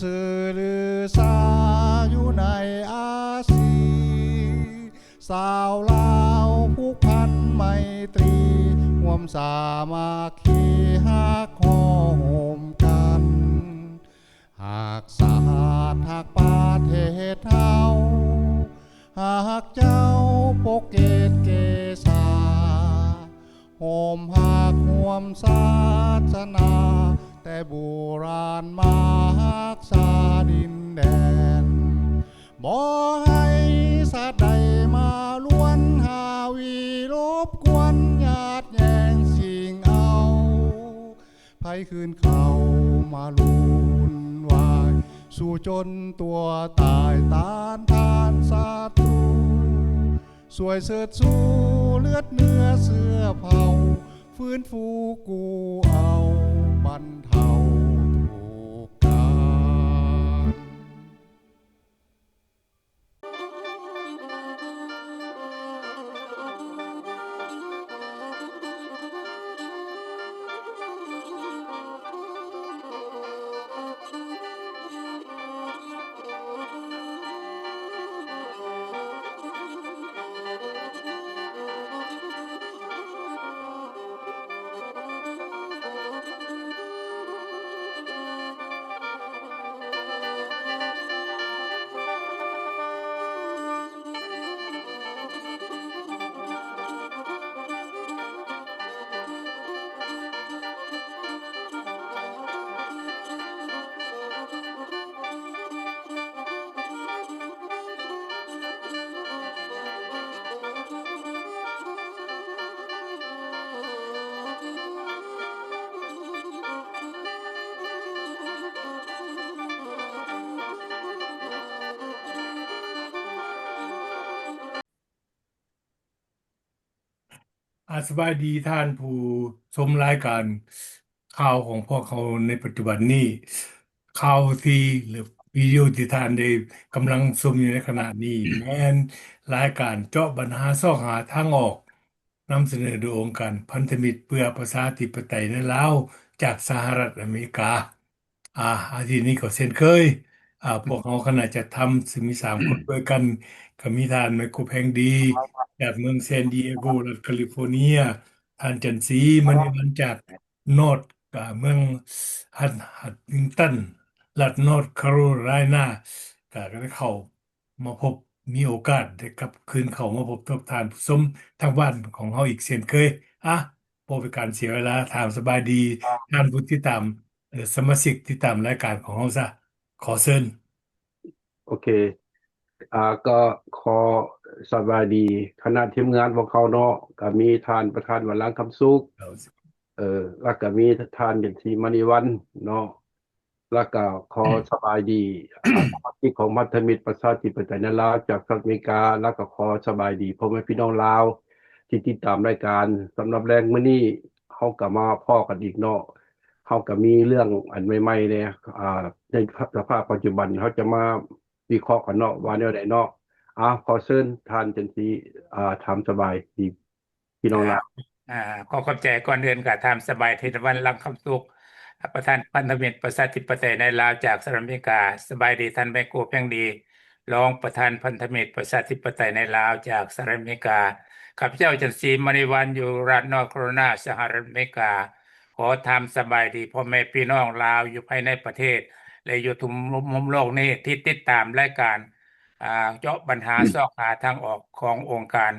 ຊື່ລືຊາຢູ່ໃນອາຊີ ຊາວລາວຜູກພັນໄມຕີ ຮ່ວມສາມັກຄີຮັກຫໍ່ໂຮມກັນ ຮັກຊາດຮັກປະເທດເຮົາ ຮັກເຈົ້າປົກເກດເກສາ ໂຮມຮັກຮ່ວມສາສະໜາ ແຕ່ບູຮານມາຮັກສາດິນແດນ ບໍ່ໃຫ້ຊາດໃດມາລວນຫາວີລົບກວນຍາດແຍ່ງຊິງເອົາ ໃຜຄືນເຂົ້າມາວຸ່ນວາຍ ສູ້ຈົນຕົວຕາຍຕ້ານທານສັດຕູ ຊ່ວຍເຊີດຊູເລືອດເນື້ອເຊື້ອເຜົ່າ ຟື້ນຟູກູ້ເອົາບັນເທົາທຸກການ. ອາ ສະບາຍດີທ່ານຜູ້ຊົມລາຍການຂ່າວຂອງພວກເຮົາໃນປັດຈຸບັນນີ້. ຂ່າວທີ່ ຫຼື ວິດີໂອທີ່ທ່ານໄດ້ກຳລັງຊົມຢູ່ໃນຂະນະນີ້ ແມ່ນລາຍການເຈາະບັນຫາຊອກຫາທາງອອກ ນຳສະເໜີໂດຍອົງການພັນທະມິດເພື່ອປະຊາທິປະໄຕໃນລາວ ຈາກສະຫະລັດອາເມລິກາ. ອາ ອາທິດນີ້ກໍເຊັ່ນເຄີຍ ອາ ພວກເຮົາຄະນະຈັດທຳ ຊຶ່ງມີສາມຄົນດ້ວຍກັນ ກໍມີທ່ານ ໄມໂກ ແພງດີ ຈາກເມືອງແຊນດີເອໂກ ລັດຄາລິຟໍເນຍ, ທ່ານ ຈັນສີ ມະນີວັນ ຈາກ North ອາ ເມືອງ Hun- Huntington ລັດ North Carolina ກໍ ກໍໄດ້ເຂົ້າມາພົບ ມີໂອກາດໄດ້ກັບຄືນເຂົ້າມາພົບກັບທ່ານຜູ້ຊົມທາງບ້ານຂອງເຮົາອີກເຊັ່ນເຄີຍ. ອາ ບໍ່ເປັນການເສຍເວລາ ຖາມສະບາຍດີທ່ານຜູ້ຕິດຕາມ ຫຼື ສະມາຊິກຕິດຕາມລາຍການຂອງເຮົາຊະ. ຂໍເຊີນ. ໂອເຄ ອາ ກໍຂໍສະບາຍດີຄະນະທີມງານຂອງເຮົາເນາະ ກໍມີທ່ານປະທານວັນ ລັງຄຳສຸກ ເອີ ແລ້ວກໍມີທ່ານ ຈັນສີ ມະນີວັນ ເນາະ ແລ້ວກໍຂໍສະບາຍດີ ອາ ສະມາຊິກຂອງພັນທະມິດປະຊາທິປະໄຕໃນລາວຈາກສະຫະລັດອາເມລິກາ ແລ້ວກໍຂໍສະບາຍດີພໍ່ແມ່ພີ່ນ້ອງລາວທີ່ຕິດຕາມລາຍການ. ສຳລັບແລງມື້ນີ້ ເຮົາກໍມາພໍ້ກັນອີກເນາະ ເຮົາກໍມີເລື່ອງອັນໃໝ່ໆແດ່ ອາ ໃນສະພາບປັດຈຸບັນ ເຮົາຈະມາວິເຄາະກັນເນາະ ວ່າແນວໃດເນາະ. ອາ ຂໍເຊີນທ່ານ ຈັນສີ ອາ ຖາມສະບາຍດີພີ່ນ້ອງລາວ. ອາ ຂໍຂອບໃຈ. ກ່ອນອື່ນກໍຖາມສະບາຍທີນະວັນ ລັງຄຳສຸກ ປະທານພັນທະມິດປະຊາທິປະໄຕໃນລາວຈາກສະຫະລັດອາເມລິກາ. ສະບາຍດີທ່ານ ໄມໂກ ແພງດີ ລອງປະທານພັນທະມິດປະຊາທິປະໄຕໃນລາວຈາກສະຫະລັດອາເມລິກາ. ຂ້າພະເຈົ້າ ຈັນສີ ມະນີວັນ ຢູ່ລັດ North Carolina ສະຫະລັດອາເມລິກາ ຂໍຖາມສະບາຍດີພໍ່ແມ່ພີ່ນ້ອງລາວຢູ່ພາຍໃນປະເທດ ແລະ ຢູ່ທົ່ວໂລກນີ້ ທີ່ຕິດຕາມລາຍການ ອາ ເຈາະບັນຫາ ຊອກຫາທາງອອກຂອງອົງການ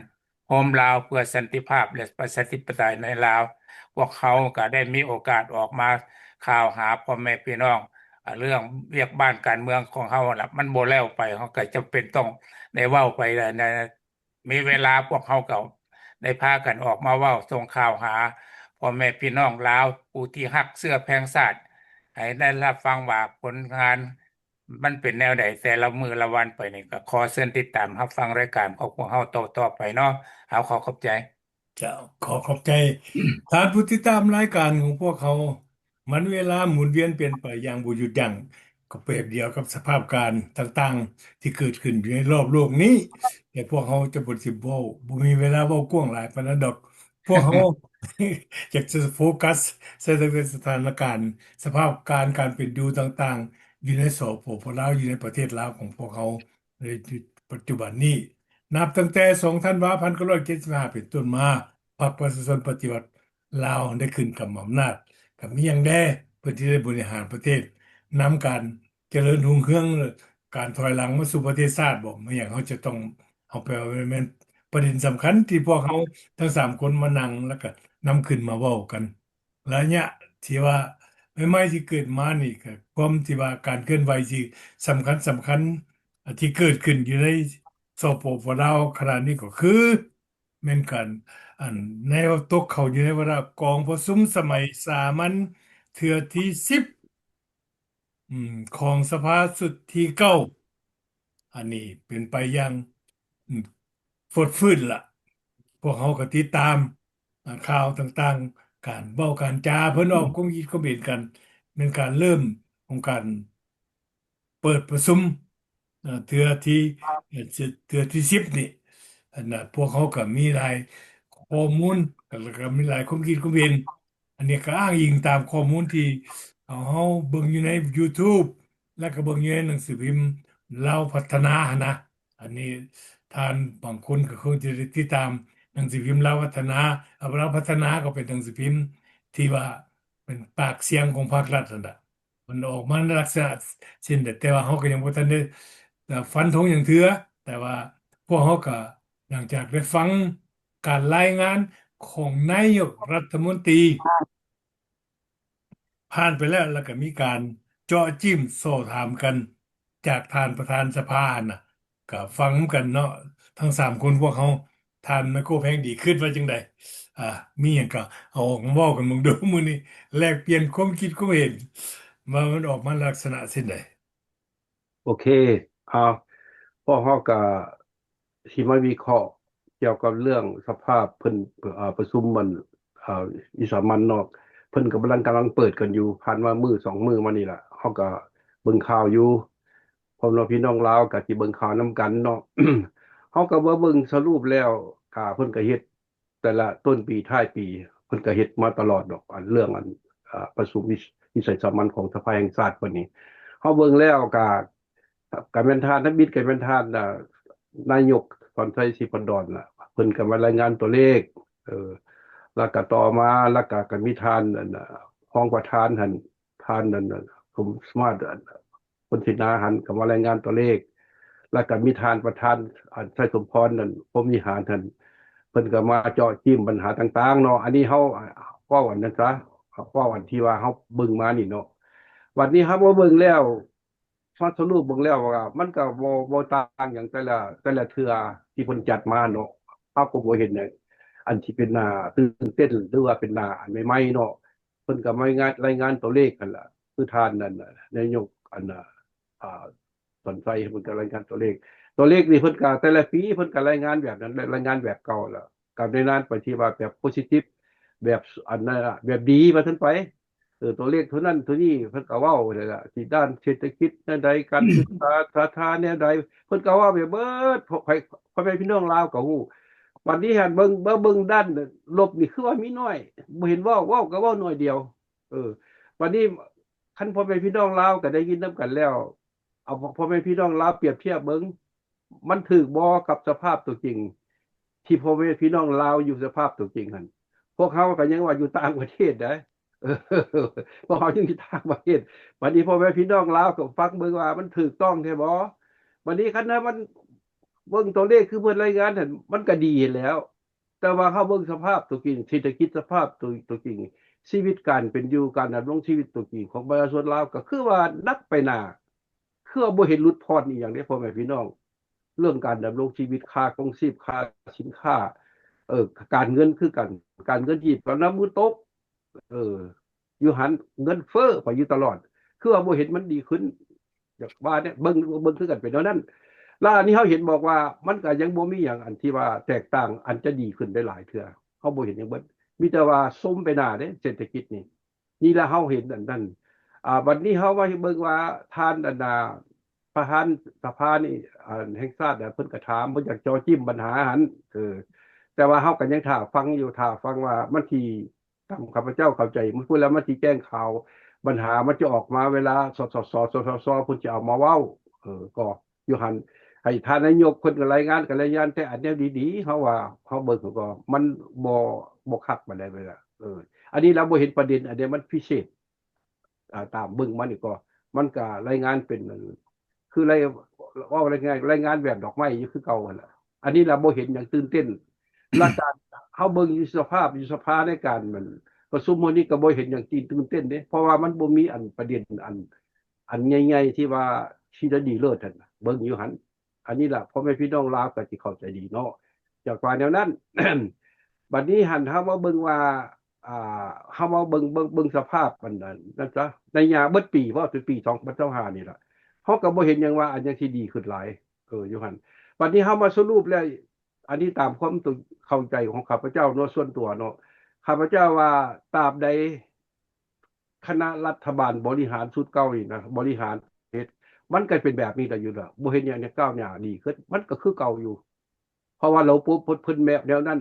ໂຮມລາວເພື່ອສັນຕິພາບ ແລະ ປະຊາທິປະໄຕໃນລາວ. ພວກເຮົາກໍໄດ້ມີໂອກາດອອກມາຂ່າວຫາພໍ່ແມ່ພີ່ນ້ອງ ອາ ເລື່ອງວຽກບ້ານການເມືອງຂອງເຮົາຫັ້ນລະ ມັນບໍ່ແລ້ວໄປ ເຮົາກໍຈຳເປັນຕ້ອງໄດ້ເວົ້າໄປ ມີເວລາພວກເຮົາກໍໄດ້ພາກັນອອກມາເວົ້າ ສົ່ງຂ່າວຫາພໍ່ແມ່ພີ່ນ້ອງລາວ ຜູ້ທີ່ຮັກເຊື້ອແພງຊາດ ໃຫ້ໄດ້ຮັບຟັງວ່າຜົນງານ ມັນເປັນແນວໃດແຕ່ລະມື້ລະວັນໄປນີ້ ກໍຂໍເຊີນຕິດຕາມຮັບຟັງລາຍການຂອງພວກເຮົາຕໍ່ໆໄປເນາະ. ເຮົາຂໍຂອບໃຈ. ເຈົ້າ ຂໍຂອບໃຈທ່ານຜູ້ຕິດຕາມລາຍການຂອງພວກເຮົາ. ມັນເວລາໝູນວຽນປ່ຽນໄປຢ່າງບໍ່ຢຸດຢັ້ງ, ກໍແບບດຽວກັບສະພາບການຕ່າງໆທີ່ເກີດຂຶ້ນຢູ່ໃນລອບໂລກນີ້, ແຕ່ພວກເຮົາຈະບໍ່ຊິເວົ້າ, ບໍ່ມີເວລາເວົ້າກວ້າງຫຼາຍປານນັ້ນດອກ. ພວກເຮົາຢາກຈະໂຟກັສໃສ່ສະຖານະການ, ສະພາບການ, ການເປັນຢູ່ຕ່າງໆ ຢູ່ໃນ ສປປ ລາວ ຢູ່ໃນປະເທດລາວຂອງພວກເຮົາໃນປັດຈຸບັນນີ້. ນັບຕັ້ງແຕ່ສອງທັນວາພັນເກົ້າຮ້ອຍເຈັດສິບຫ້າເປັນຕົ້ນມາ, ພັກປະຊາຊົນປະຕິວັດລາວໄດ້ຂຶ້ນກຳອຳນາດ, ກໍມີຫຍັງແດ່ເພິ່ນທີ່ໄດ້ບໍລິຫານປະເທດ, ນຳການຈະເລີນຮຸ່ງເຮືອງ, ການຖອຍຫຼັງມາສູ່ປະເທດຊາດບໍ, ມີຫຍັງເຮົາຈະຕ້ອງເອົາໄປເວົ້າ, ແມ່ນປະເດັນສຳຄັນທີ່ພວກເຮົາທັງສາມຄົນມານັ່ງ ແລ້ວກໍນຳຂຶ້ນມາເວົ້າກັນ. ໄລຍະທີ່ວ່າໃໝ່ໆທີ່ເກີດມານີ້ ກໍຄວາມທີ່ວ່າການເຄື່ອນໄຫວທີ່ສຳຄັນໆ ທີ່ເກີດຂຶ້ນຢູ່ໃນ ສປປ ລາວ ຂະນະນີ້ກໍຄື ແມ່ນການ ອັນ ແນວຕົກເຂົ້າຢູ່ໃນວາລະກອງປະຊຸມສະໄໝສາມັນເທື່ອທີສິບ ອືມ ຂອງສະພາຊຸດທີເກົ້າ. ອັນນີ້ເປັນໄປຢ່າງ ອືມ ຟົດຟື້ນລະ. ພວກເຮົາກໍຕິດຕາມ ອາ ຂ່າວຕ່າງໆ, ການເວົ້າການຈາເພິ່ນອອກຄວາມຄິດຄວາມເຫັນກັນ, ແມ່ນການເລີ່ມຂອງການເປີດປະຊຸມ ເອີ ເທື່ອທີ ເອີ ເທື່ອທີສິບນີ້. ອັນນະ ພວກເຮົາກໍມີຫຼາຍຂໍ້ມູນ ແລ້ວກໍມີຫຼາຍຄວາມຄິດຄວາມເຫັນ. ອັນນີ້ກໍອ້າງອີງຕາມຂໍ້ມູນທີ່ເຮົາເບິ່ງຢູ່ໃນ YouTube ແລ້ວກໍເບິ່ງຢູ່ໃນໜັງສືພິມລາວພັດທະນາຫັ້ນນະ. ອັນນີ້ທ່ານບາງຄົນກໍຄົງຈະໄດ້ຕິດຕາມໜັງສືພິມລາວພັດທະນາ. ລາວພັດທະນາກໍເປັນໜັງສືພິມທີ່ວ່າເປັນປາກສຽງຂອງພາກລັດຫັ້ນລະ. ມັນອອກມາໃນລັກສະນະເຊັ່ນໃດ, ແຕ່ວ່າເຮົາກໍຍັງບໍ່ທັນໄດ້ ເອີ ຟັນທົງຫຍັງເທື່ອ. ແຕ່ວ່າພວກເຮົາກໍ ຫຼັງຈາກໄດ້ຟັງການລາຍງານຂອງນາຍົກລັດຖະມົນຕີຜ່ານໄປແລ້ວ, ແລ້ວກໍມີການເຈາະຈິ້ມສໍ່ຖາມກັນຈາກທ່ານປະທານສະພາຫັ້ນນະ, ກໍຟັງນຳກັນເນາະ ທັງສາມຄົນພວກເຮົາ. ທ່ານໄມໂຄແພງດີຄິດວ່າຈັ່ງໃດ? ອາ ມີຫຍັງກໍເອົາອອກມາເວົ້າກັນເບິ່ງດູມື້ນີ້, ແລກປ່ຽນຄວາມຄິດຄວາມເຫັນ ວ່າມັນອອກມາລັກສະນະເຊັ່ນໃດ? ໂອເຄ ເອົາ ພວກເຮົາກະຊິມາວິເຄາະກ່ຽວກັບເລື່ອງສະພາບເພິ່ນ ເອີ ປະຊຸມມັນ ເອີ ວິສາມັນເນາະ, ເພິ່ນກຳລັງ ກຳລັງເປີດກັນຢູ່, ຜ່ານມາມື້ສອງມື້ມານີ້ລະ ເຮົາກະເບິ່ງຂ່າວຢູ່. ພວກນ້ອງ ພີ່ນ້ອງລາວກະຊິເບິ່ງຂ່າວນຳກັນເນາະ, ເຮົາກະມາເບິ່ງສະຫຼຸບແລ້ວ ກະເພິ່ນກະເຮັດ ແຕ່ລະຕົ້ນປີທ້າຍປີ ເພິ່ນກໍເຮັດມາຕະຫຼອດດອກ ອັນເລື່ອງອັນ ອາ ປະຊຸມວິ ວິໄສສາມັນຂອງສະພາແຫ່ງຊາດເພິ່ນນີ້. ເຮົາເບິ່ງແລ້ວກໍ ກໍແມ່ນທ່ານທຳອິດ ກໍແມ່ນທ່ານ ອາ ນາຍົກສອນໄຊ ສີພັນດອນລະ ເພິ່ນກໍມາລາຍງານຕົວເລກ ເອີ ແລ້ວກໍຕໍ່ມາ ແລ້ວກໍ ກໍມີທ່ານ ອັນ ອາ ຮອງປະທານຫັ້ນ ທ່ານ ອັນ ສົມສະມາດ ອັນ ພົນສິນາຫັ້ນກໍມາລາຍງານຕົວເລກ, ແລ້ວກໍມີທ່ານປະທານ ອັນ ໄຊສົມພອນ ນັ້ນ ພົມວິຫານຫັ້ນ ເພິ່ນກໍມາເຈາະຈິ້ມບັນຫາຕ່າງໆເນາະ. ອັນນີ້ເຮົາເວົ້າອັນນັ້ນຊະ ເວົ້າອັນທີ່ວ່າເຮົາເບິ່ງມານີ້ເນາະ. ບັດນີ້ເຮົາມາເບິ່ງແລ້ວ ມາສະຫຼຸບເບິ່ງແລ້ວວ່າ ມັນກໍບໍ່ ບໍ່ຕ່າງຫຍັງແຕ່ລະ ແຕ່ລະເທື່ອທີ່ເພິ່ນຈັດມາເນາະ. ເຮົາກໍບໍ່ເຫັນຫຍັງອັນທີ່ເປັນໜ້າຕື່ນເຕັ້ນ ຫຼືວ່າເປັນໜ້າອັນໃໝ່ໆເນາະ. ເພິ່ນກໍມາລາຍງານ ລາຍງານຕົວເລກຫັ້ນລະ ຄືທ່ານນັ້ນນາຍົກ ອັນ ອາ ສອນໄຊ ເພິ່ນກໍລາຍງານຕົວເລກ, ຕົວເລກນີ້ເພິ່ນກໍແຕ່ລະປີເພິ່ນກໍລາຍງານແບບນັ້ນ ລາຍງານແບບເກົ່າລະ ກໍລາຍງານໄປທີ່ວ່າແບບໂພຊິຕິບ ແບບອັນນັ້ນລະ ແບບດີວ່າຊັ້ນໄປ. ເອີ ຕົວເລກເທົ່ານັ້ນເທົ່ານີ້ ເພິ່ນກໍເວົ້ານັ້ນລະ ທີ່ດ້ານເສດຖະກິດແນວໃດ ການສຶກສາສາທາແນວໃດ ເພິ່ນກໍເວົ້າໄປເບິດ. ພໍ່ ພໍ່ແມ່ພີ່ນ້ອງລາວກໍຮູ້. ບັດນີ້ຫັ້ນເບິ່ງ ມາເບິ່ງດ້ານລົບນີ້ ຄືວ່າມີໜ້ອຍ ບໍ່ເຫັນເວົ້າ ເວົ້າກໍເວົ້າໜ້ອຍດຽວ. ເອີ ບັດນີ້ຄັນພໍ່ແມ່ພີ່ນ້ອງລາວກໍໄດ້ຍິນນຳກັນແລ້ວ ເອົາພໍ່ແມ່ພີ່ນ້ອງລາວປຽບທຽບເບິ່ງ ມັນຖືກບໍ່ກັບສະພາບຕົວຈິງ ທີ່ພໍ່ແມ່ພີ່ນ້ອງລາວຢູ່ສະພາບຕົວຈິງຫັ້ນ? ພວກເຮົາກໍຍັງວ່າຢູ່ຕ່າງປະເທດໄດ໋ ເອີ ພວກເຮົາຍັງຢູ່ຕ່າງປະເທດ. ບັດນີ້ພໍ່ແມ່ພີ່ນ້ອງລາວກໍຟັງເບິ່ງວ່າມັນຖືກຕ້ອງແທ້ບໍ່? ບັດນີ້ຄັນວ່າມັນ ເບິ່ງຕົວເລກຄືເພິ່ນລາຍງານຫັ້ນ ມັນກໍດີຫັ້ນແຫຼ້ວ. ແຕ່ວ່າເຮົາເບິ່ງສະພາບຕົວຈິງ ເສດຖະກິດສະພາບຕົວ ຕົວຈິງ ຊີວິດການເປັນຢູ່ ການດຳລົງຊີວິດຕົວຈິງຂອງປະຊາຊົນລາວ ກໍຄືວ່າໜັກໄປໜ້າ ຄືວ່າບໍ່ເຫັນຫຼຸດຜ່ອນອີ່ຫຍັງເດ້ ພໍ່ແມ່ພີ່ນ້ອງ. ເລື່ອງການດຳລົງຊີວິດ ຄ່າຄອງຊີບ ຄ່າສິນຄ້າ ເອີ ການເງິນຄືກັນ ການເງິນກີບກໍນຳມືຕົກ ເອີ ຢູ່ຫັ້ນ ເງິນເຟີ້ໄປຢູ່ຕະຫຼອດ ຄືວ່າບໍ່ເຫັນມັນດີຂຶ້ນ. ຢາກວ່າແນວ ເບິ່ງ ເບິ່ງຄືກັນເປັນແນວນັ້ນ. ແລ້ວອັນນີ້ເຮົາເຫັນບອກວ່າ ມັນກໍຍັງບໍ່ມີຫຍັງອັນທີ່ວ່າແຕກຕ່າງ ອັນຈະດີຂຶ້ນໄດ້ຫຼາຍເທື່ອ ເຮົາບໍ່ເຫັນຫຍັງເບິດ ມີແຕ່ວ່າຊົມໄປໜ້າເດ້ ເສດຖະກິດນີ້. ນີ້ລະເຮົາເຫັນອັນນັ້ນ. ອາ ບັດນີ້ເຮົາມາເບິ່ງວ່າທ່ານ ອັນນາ ປະທານສະພານີ້ ອັນແຫ່ງຊາດ ເພິ່ນກໍຖາມ ເພິ່ນຢາກເຈາະຈິ້ມບັນຫາຫັ້ນ ເອີ ແຕ່ວ່າເຮົາກໍຍັງຖ້າຟັງຢູ່ ຖ້າຟັງວ່າມັນຊິ ຕາມຂ້າພະເຈົ້າເຂົ້າໃຈ ມື້ພຸ້ນແລ້ວມັນຊິແຈ້ງຂ່າວ ບັນຫາມັນຈະອອກມາເວລາ ສສຊ ສສຊ ເພິ່ນຈະເອົາມາເວົ້າ ເອີ ກໍຢູ່ຫັ້ນ ໃຫ້ທ່ານນາຍົກເພິ່ນກໍລາຍງານ ກໍລາຍງານແຕ່ອັນແນວດີໆ ເຮົາວ່າເຮົາເບິ່ງກໍມັນບໍ່ ບໍ່ຄັກປານໃດເວລາ ເອີ ອັນນີ້ລະບໍ່ເຫັນປະເດັນ ອັນໃດມັນພິເສດ ອ່າ ຕາມເບິ່ງມານີ້ກໍ ມັນກໍລາຍງານເປັນ ຄືລາຍ ເວົ້າລາຍງານ ລາຍງານແບບດອກໄມ້ຢູ່ຄືເກົ່າຫັ້ນລະ ອັນນີ້ລະບໍ່ເຫັນຫຍັງຕື່ນເຕັ້ນ ລະການເຮົາເບິ່ງຢູ່ສະພາບ ຢູ່ສະພາໃນການມັນປະຊຸມມື້ນີ້ກໍບໍ່ເຫັນຫຍັງທີ່ຕື່ນເຕັ້ນເດ້ ເພາະວ່າມັນບໍ່ມີອັນປະເດັນອັນ ອັນໃຫຍ່ໆ ທີ່ວ່າທີ່ຈະດີເລີດຫັ້ນ ເບິ່ງຢູ່ຫັ້ນ ອັນນີ້ລະພໍ່ແມ່ພີ່ນ້ອງລາວກໍຊິເຂົ້າໃຈດີເນາະ ຈາກວ່າແນວນັ້ນ ບັດນີ້ຫັ້ນເຮົາມາເບິ່ງວ່າ ອ່າ ເຮົາມາເບິ່ງ ເບິ່ງ ເບິ່ງສະພາບອັນນັ້ນ ນັ້ນຊະ ໃນຍາມເບິດປີ ເວົ້າແຕ່ປີສອງພັນຊາວຫ້ານີ້ລະ ເຮົາກໍບໍ່ເຫັນຫຍັງວ່າອັນຫຍັງຊິດີຂຶ້ນຫຼາຍ ເອີ ຢູ່ຫັ້ນ ບັດນີ້ເຮົາມາສະຫຼຸບແລ້ວ ອັນນີ້ຕາມຄວາມເຂົ້າໃຈຂອງຂ້າພະເຈົ້າເນາະ ສ່ວນຕົວເນາະ ຂ້າພະເຈົ້າວ່າຕາບໃດຄະນະລັດຖະບານບໍລິຫານຊຸດເກົ່ານີ້ນະ ບໍລິຫານເຮັດ ມັນກໍເປັນແບບນີ້ລະຢູ່ລະ ບໍ່ເຫັນຫຍັງໃຫ້ກ້າວໜ້າດີຂຶ້ນ ມັນກໍຄືເກົ່າຢູ່ ເພາະວ່າລະບົບເພິ່ນແບບແນວນັ້ນ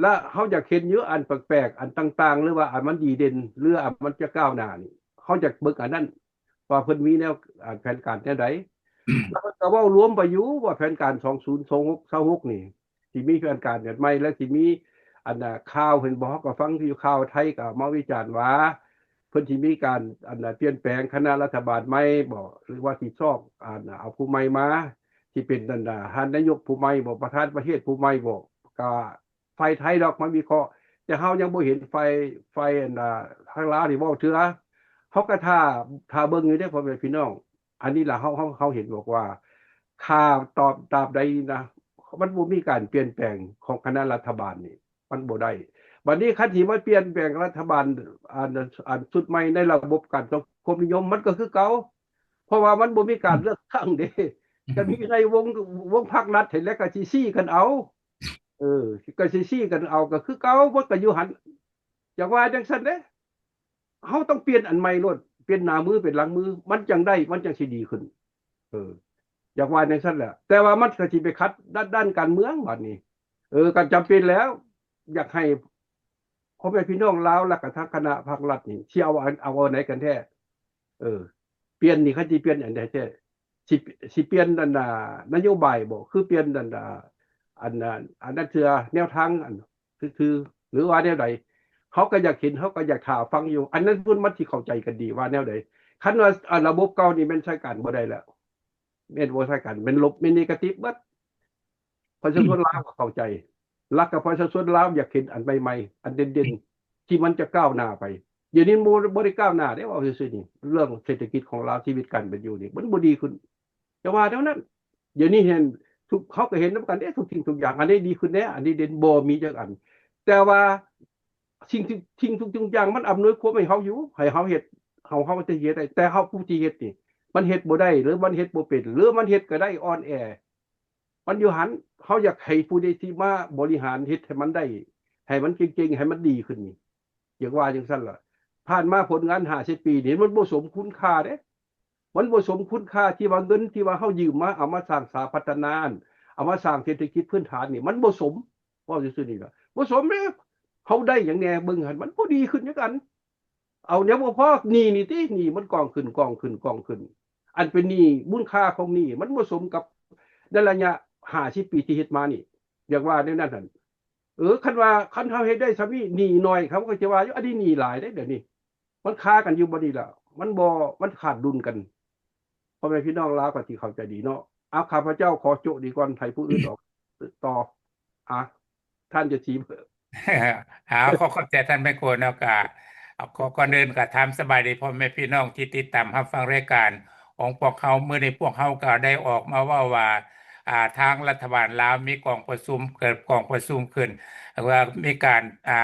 ລະເຮົາຢາກເຫັນຢູ່ອັນແປກໆ ອັນຕ່າງໆ ຫຼືວ່າອັນມັນດີເດັ່ນ ຫຼືອັນມັນຈະກ້າວໜ້ານີ້ ເຮົາຢາກເບິ່ງອັນນັ້ນ ວ່າເພິ່ນມີແນວ ອາ ແຜນການແນວໃດ ລະເພິ່ນກໍເວົ້າລວມໄປຢູ່ວ່າແຜນການສອງພັນຊາວຫົກ ຊາວຫົກນີ້ ຊິມີແຜນການແບບໃໝ່ ແລະ ຊິມີ ອັນ ອາ ຂ່າວເຫັນບໍ່ ເຮົາກໍຟັງຢູ່ ຂ່າວໄທກໍເອົາມາວິຈານວ່າ ເພິ່ນຊິມີການ ອັນ ປ່ຽນແປງຄະນະລັດຖະບານໃໝ່ບໍ ຫຼືວ່າຊິຊອກ ອັນ ເອົາຜູ້ໃໝ່ມາ ຊິເປັນ ອັນ ທ່ານນາຍົກຜູ້ໃໝ່ບໍ ປະທານປະເທດຜູ້ໃໝ່ບໍ ກະຝ່າຍໄທດອກມາວິເຄາະ ແຕ່ເຮົາຍັງບໍ່ເຫັນຝ່າຍ ຝ່າຍ ອັນ ທາງລາວນີ້ເວົ້າເທື່ອ ເຮົາກໍຖ້າ ຖ້າເບິ່ງຢູ່ເດ້ພໍ່ແມ່ພີ່ນ້ອງ ອັນນີ້ລະເຮົາ ເຮົາ ເຮົາເຫັນບອກວ່າ ຖ້າຕອບ ຕາບໃດນະ ມັນບໍ່ມີການປ່ຽນແປງຂອງຄະນະລັດຖະບານນີ້ ມັນບໍ່ໄດ້ ບັດນີ້ຄັນຊິມາປ່ຽນແປງລັດຖະບານ ອັນ ອັນຊຸດໃໝ່ໃນລະບົບການສັງຄົມນິຍົມ ມັນກໍຄືເກົ່າ ເພາະວ່າມັນບໍ່ມີການເລືອກຕັ້ງເດ້ ກໍມີໃນວົງ ວົງພັກລັດຫັ້ນແຫຼະ ກໍຊິຊີ້ກັນເອົາ ເອີ ກໍຊິຊີ້ກັນເອົາ ກໍຄືເກົ່າ ມັນກໍຢູ່ຫັ້ນ ຢາກວ່າຈັ່ງຊັ້ນເດ້ ເຮົາຕ້ອງປ່ຽນອັນໃໝ່ໂລດ ປ່ຽນໜ້າມືເປັນຫຼັງມື ມັນຈັ່ງໄດ້ ມັນຈັ່ງຊິດີຂຶ້ນ ເອີ ຢາກວ່າຈັ່ງຊັ້ນແຫຼະ ແຕ່ວ່າມັນກໍຊິໄປຂັດດ້ານ ດ້ານການເມືອງບາດນີ້ ເອີ ກໍຈຳເປັນແລ້ວ ຢາກໃຫ້ພໍ່ແມ່ພີ່ນ້ອງລາວ ແລ້ວກໍທາງຄະນະພັກລັດນີ້ ຊິເອົາອັນ ເອົາອັນໃດກັນແທ້ ເອີ ປ່ຽນນີ້ ຄັນຊິປ່ຽນອັນໃດແທ້ ຊິ ຊິປ່ຽນອັນນະ ນະໂຍບາຍບໍ ຄືປ່ຽນອັນນະ ອັນນະ ອັນນັ້ນເທື່ອ ແນວທາງອັນຄື ຄື ຫຼືວ່າແນວໃດ ເຮົາກໍຢາກເຫັນ ເຮົາກໍຢາກຖ້າຟັງຢູ່ ອັນນັ້ນພຸ້ນມັນຊິເຂົ້າໃຈກັນດີວ່າແນວໃດ ຄັນວ່າ ອາ ລະບົບເກົ່ານີ້ແມ່ນໃຊ້ການບໍ່ໄດ້ແລ້ວ ແມ່ນບໍ່ໃຊ້ການ ແມ່ນລົບ ແມ່ນເນກາຕິບເບິດ ປະຊາຊົນລາວກໍເຂົ້າໃຈ ແລ້ວກໍປະຊາຊົນລາວຢາກເຫັນອັນໃໝ່ໆ ອັນເດັ່ນໆ ທີ່ມັນຈະກ້າວໜ້າໄປ ດຽວນີ້ບໍ່ ບໍ່ໄດ້ກ້າວໜ້າເດ້ ເວົ້າຊື່ໆນີ້ ເລື່ອງເສດຖະກິດຂອງລາວ ຊີວິດການເປັນຢູ່ນີ້ ມັນບໍ່ດີຂຶ້ນ ຈະວ່າແນວນັ້ນ ດຽວນີ້ເຫັນທຸກ ເຮົາກໍເຫັນນຳກັນເດ້ ທຸກສິ່ງທຸກຢ່າງ ອັນໃດດີຂຶ້ນແດ່ ອັນໃດເດັ່ນ ບໍ່ມີຈັກອັນ ແຕ່ວ່າສິ່ງທີ່ ສິ່ງທຸກສິ່ງທຸກຢ່າງມັນອຳນວຍຄວາມໃຫ້ເຮົາຢູ່ ໃຫ້ເຮົາເຮັດ ເຮົາ ເຮົາຈະເຮັດໄດ້ ແຕ່ເຮົາຜູ້ທີ່ເຮັດນີ້ ມັນເຮັດບໍ່ໄດ້ ຫຼືມັນເຮັດບໍ່ເປັນ ຫຼືມັນເຮັດກໍໄດ້ອ່ອນແອ ມັນຢູ່ຫັ້ນ ເຮົາຢາກໃຫ້ຜູ້ໃດທີ່ມາບໍລິຫານເຮັດໃຫ້ມັນໄດ້ ໃຫ້ມັນເກັ່ງໆ ໃຫ້ມັນດີຂຶ້ນນີ້ ຢາກວ່າຈັ່ງຊັ້ນລະ ຜ່ານມາຜົນງານຫ້າສິບປີນີ້ ມັນບໍ່ສົມຄຸນຄ່າເດ້ ມັນບໍ່ສົມຄຸນຄ່າທີ່ວ່າເງິນທີ່ວ່າເຮົາຢືມມາ ເອົາມາສ້າງສາພັດທະນາ ເອົາມາສ້າງເສດຖະກິດພື້ນຖານນີ້ ມັນບໍ່ສົມ ເວົ້າຊື່ໆນີ້ລະ ບໍ່ສົມເດ້ ເຮົາໄດ້ຫຍັງແດ່ ເບິ່ງຫັ້ນ ມັນບໍ່ດີຂຶ້ນຫຍັງອັນ ເອົາແນວບໍ່ພໍ ໜີ້ນີ້ຕິ ໜີ້ມັນກອງຂຶ້ນ ກອງຂຶ້ນ ກອງຂຶ້ນ ອັນເປັນໜີ້ ມູນຄ່າຂອງໜີ້ມັນບໍ່ສົມກັບໃນໄລຍະຫ້າສິບປີທີ່ເຮັດມານີ້ ຢາກວ່າແນວນັ້ນຫັ້ນ ເອີ ຄັນວ່າ ຄັນເຮົາເຮັດໄດ້ສ່ຳນີ້ ໜີ້ໜ້ອຍ ເຂົາກໍຈະວ່າຢູ່ ອັນນີ້ໜີ້ຫຼາຍເດ້ ດຽວນີ້ ມັນຄາກັນຢູ່ບ່ອນນີ້ລະ ມັນບໍ່ ມັນຂາດດຸນກັນ ພໍ່ແມ່ພີ່ນ້ອງລາວກໍຊິເຂົ້າໃຈດີເນາະ ເອົາ ຂ້າພະເຈົ້າຂໍໂຈະນີ້ກ່ອນ ໃຫ້ຜູ້ອື່ນອອກຕໍ່ ອາ ທ່ານຈະສີ ອາ ຂໍຂອບໃຈທ່ານໄມໂຄເນາະ ກະ ຂໍ ກ່ອນອື່ນກະຖາມສະບາຍດີພໍ່ແມ່ພີ່ນ້ອງທີ່ຕິດຕາມຮັບຟັງລາຍການຂອງພວກເຮົາ ມື້ນີ້ພວກເຮົາກະໄດ້ອອກມາເວົ້າວ່າ ອາ ທາງລັດຖະບານລາວມີກອງປະຊຸມ ເກີດກອງປະຊຸມຂຶ້ນ ວ່າມີການ ອາ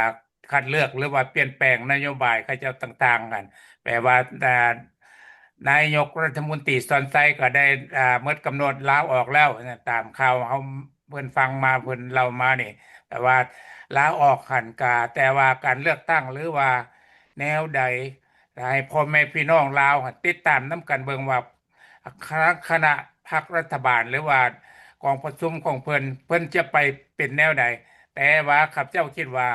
ຄັດເລືອກ ຫຼືວ່າປ່ຽນແປງນະໂຍບາຍເຂົາເຈົ້າຕ່າງໆ ຫັ້ນ ແປວ່າ ອາ ນາຍົກລັດຖະມົນຕີສອນໄຊກໍໄດ້ ອາ ໝົດກຳນົດລາອອກແລ້ວ ຕາມຂ່າວເຮົາ ເພິ່ນຟັງມາ ເພິ່ນເລົ່າມານີ້ ແປວ່າລາອອກຫັ້ນກະ ແຕ່ວ່າການເລືອກຕັ້ງ ຫຼືວ່າແນວໃດ ໃຫ້ພໍ່ແມ່ພີ່ນ້ອງລາວຫັ້ນຕິດຕາມນຳກັນເບິ່ງວ່າ ຄະ ຄະນະພັກລັດຖະບານ ຫຼືວ່າກອງປະຊຸມຂອງເພິ່ນ ເພິ່ນຈະໄປເປັນແນວໃດ ແຕ່ວ່າຂ້າພະເຈົ້າຄິດວ່າ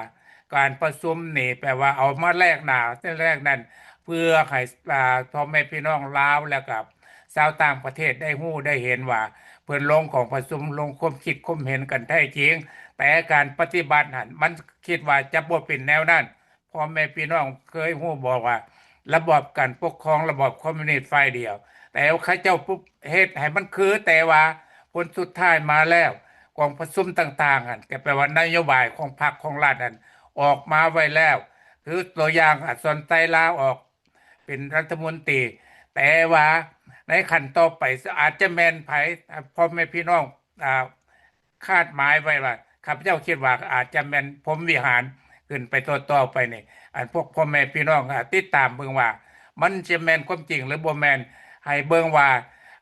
ການປະຊຸມນີ້ແປວ່າເອົາມາແລກໜ້າ ແລກນັ້ນ ພື່ອໃຫ້ ອ່າ ພໍ່ແມ່ພີ່ນ້ອງລາວ ແລະກະຊາວຕ່າງປະເທດໄດ້ຮູ້ໄດ້ເຫັນວ່າ ເພິ່ນລົງກອງປະຊຸມ ລົງຄວາມຄິດຄວາມເຫັນກັນແທ້ຈິງ, ແຕ່ການປະຕິບັດຫັ້ນ ມັນຄິດວ່າຈະບໍ່ເປັນແນວນັ້ນ. ພໍ່ແມ່ພີ່ນ້ອງເຄີຍຮູ້ບໍ່ວ່າ ລະບອບການປົກຄອງລະບອບຄອມມິວນິດຝ່າຍດຽວ, ແຕ່ເຂົາເຈົ້າປຸບເຮັດໃຫ້ມັນຄື, ແຕ່ວ່າຜົນສຸດທ້າຍມາແລ້ວ ກອງປະຊຸມຕ່າງໆຫັ້ນ ກໍແປວ່ານະໂຍບາຍຂອງພັກຂອງລັດຫັ້ນອອກມາໄວ້ແລ້ວ. ຄືຕົວຢ່າງ ອາ ສອນໄຊລາອອກເປັນລັດຖະມົນຕີ, ແຕ່ວ່າໃນຂັ້ນຕໍ່ໄປອາດຈະແມ່ນໃຜ ພໍ່ແມ່ພີ່ນ້ອງ ອາ ຄາດໝາຍໄວ້ວ່າ ຂ້າພະເຈົ້າຄິດວ່າອາດຈະແມ່ນພົມວິຫານຂຶ້ນໄປຕໍ່ໆໄປນີ້. ອັນພວກພໍ່ແມ່ພີ່ນ້ອງ ອາ ຕິດຕາມເບິ່ງວ່າ ມັນຈະແມ່ນຄວາມຈິງ ຫຼື ບໍ່ແມ່ນ, ໃຫ້ເບິ່ງວ່າ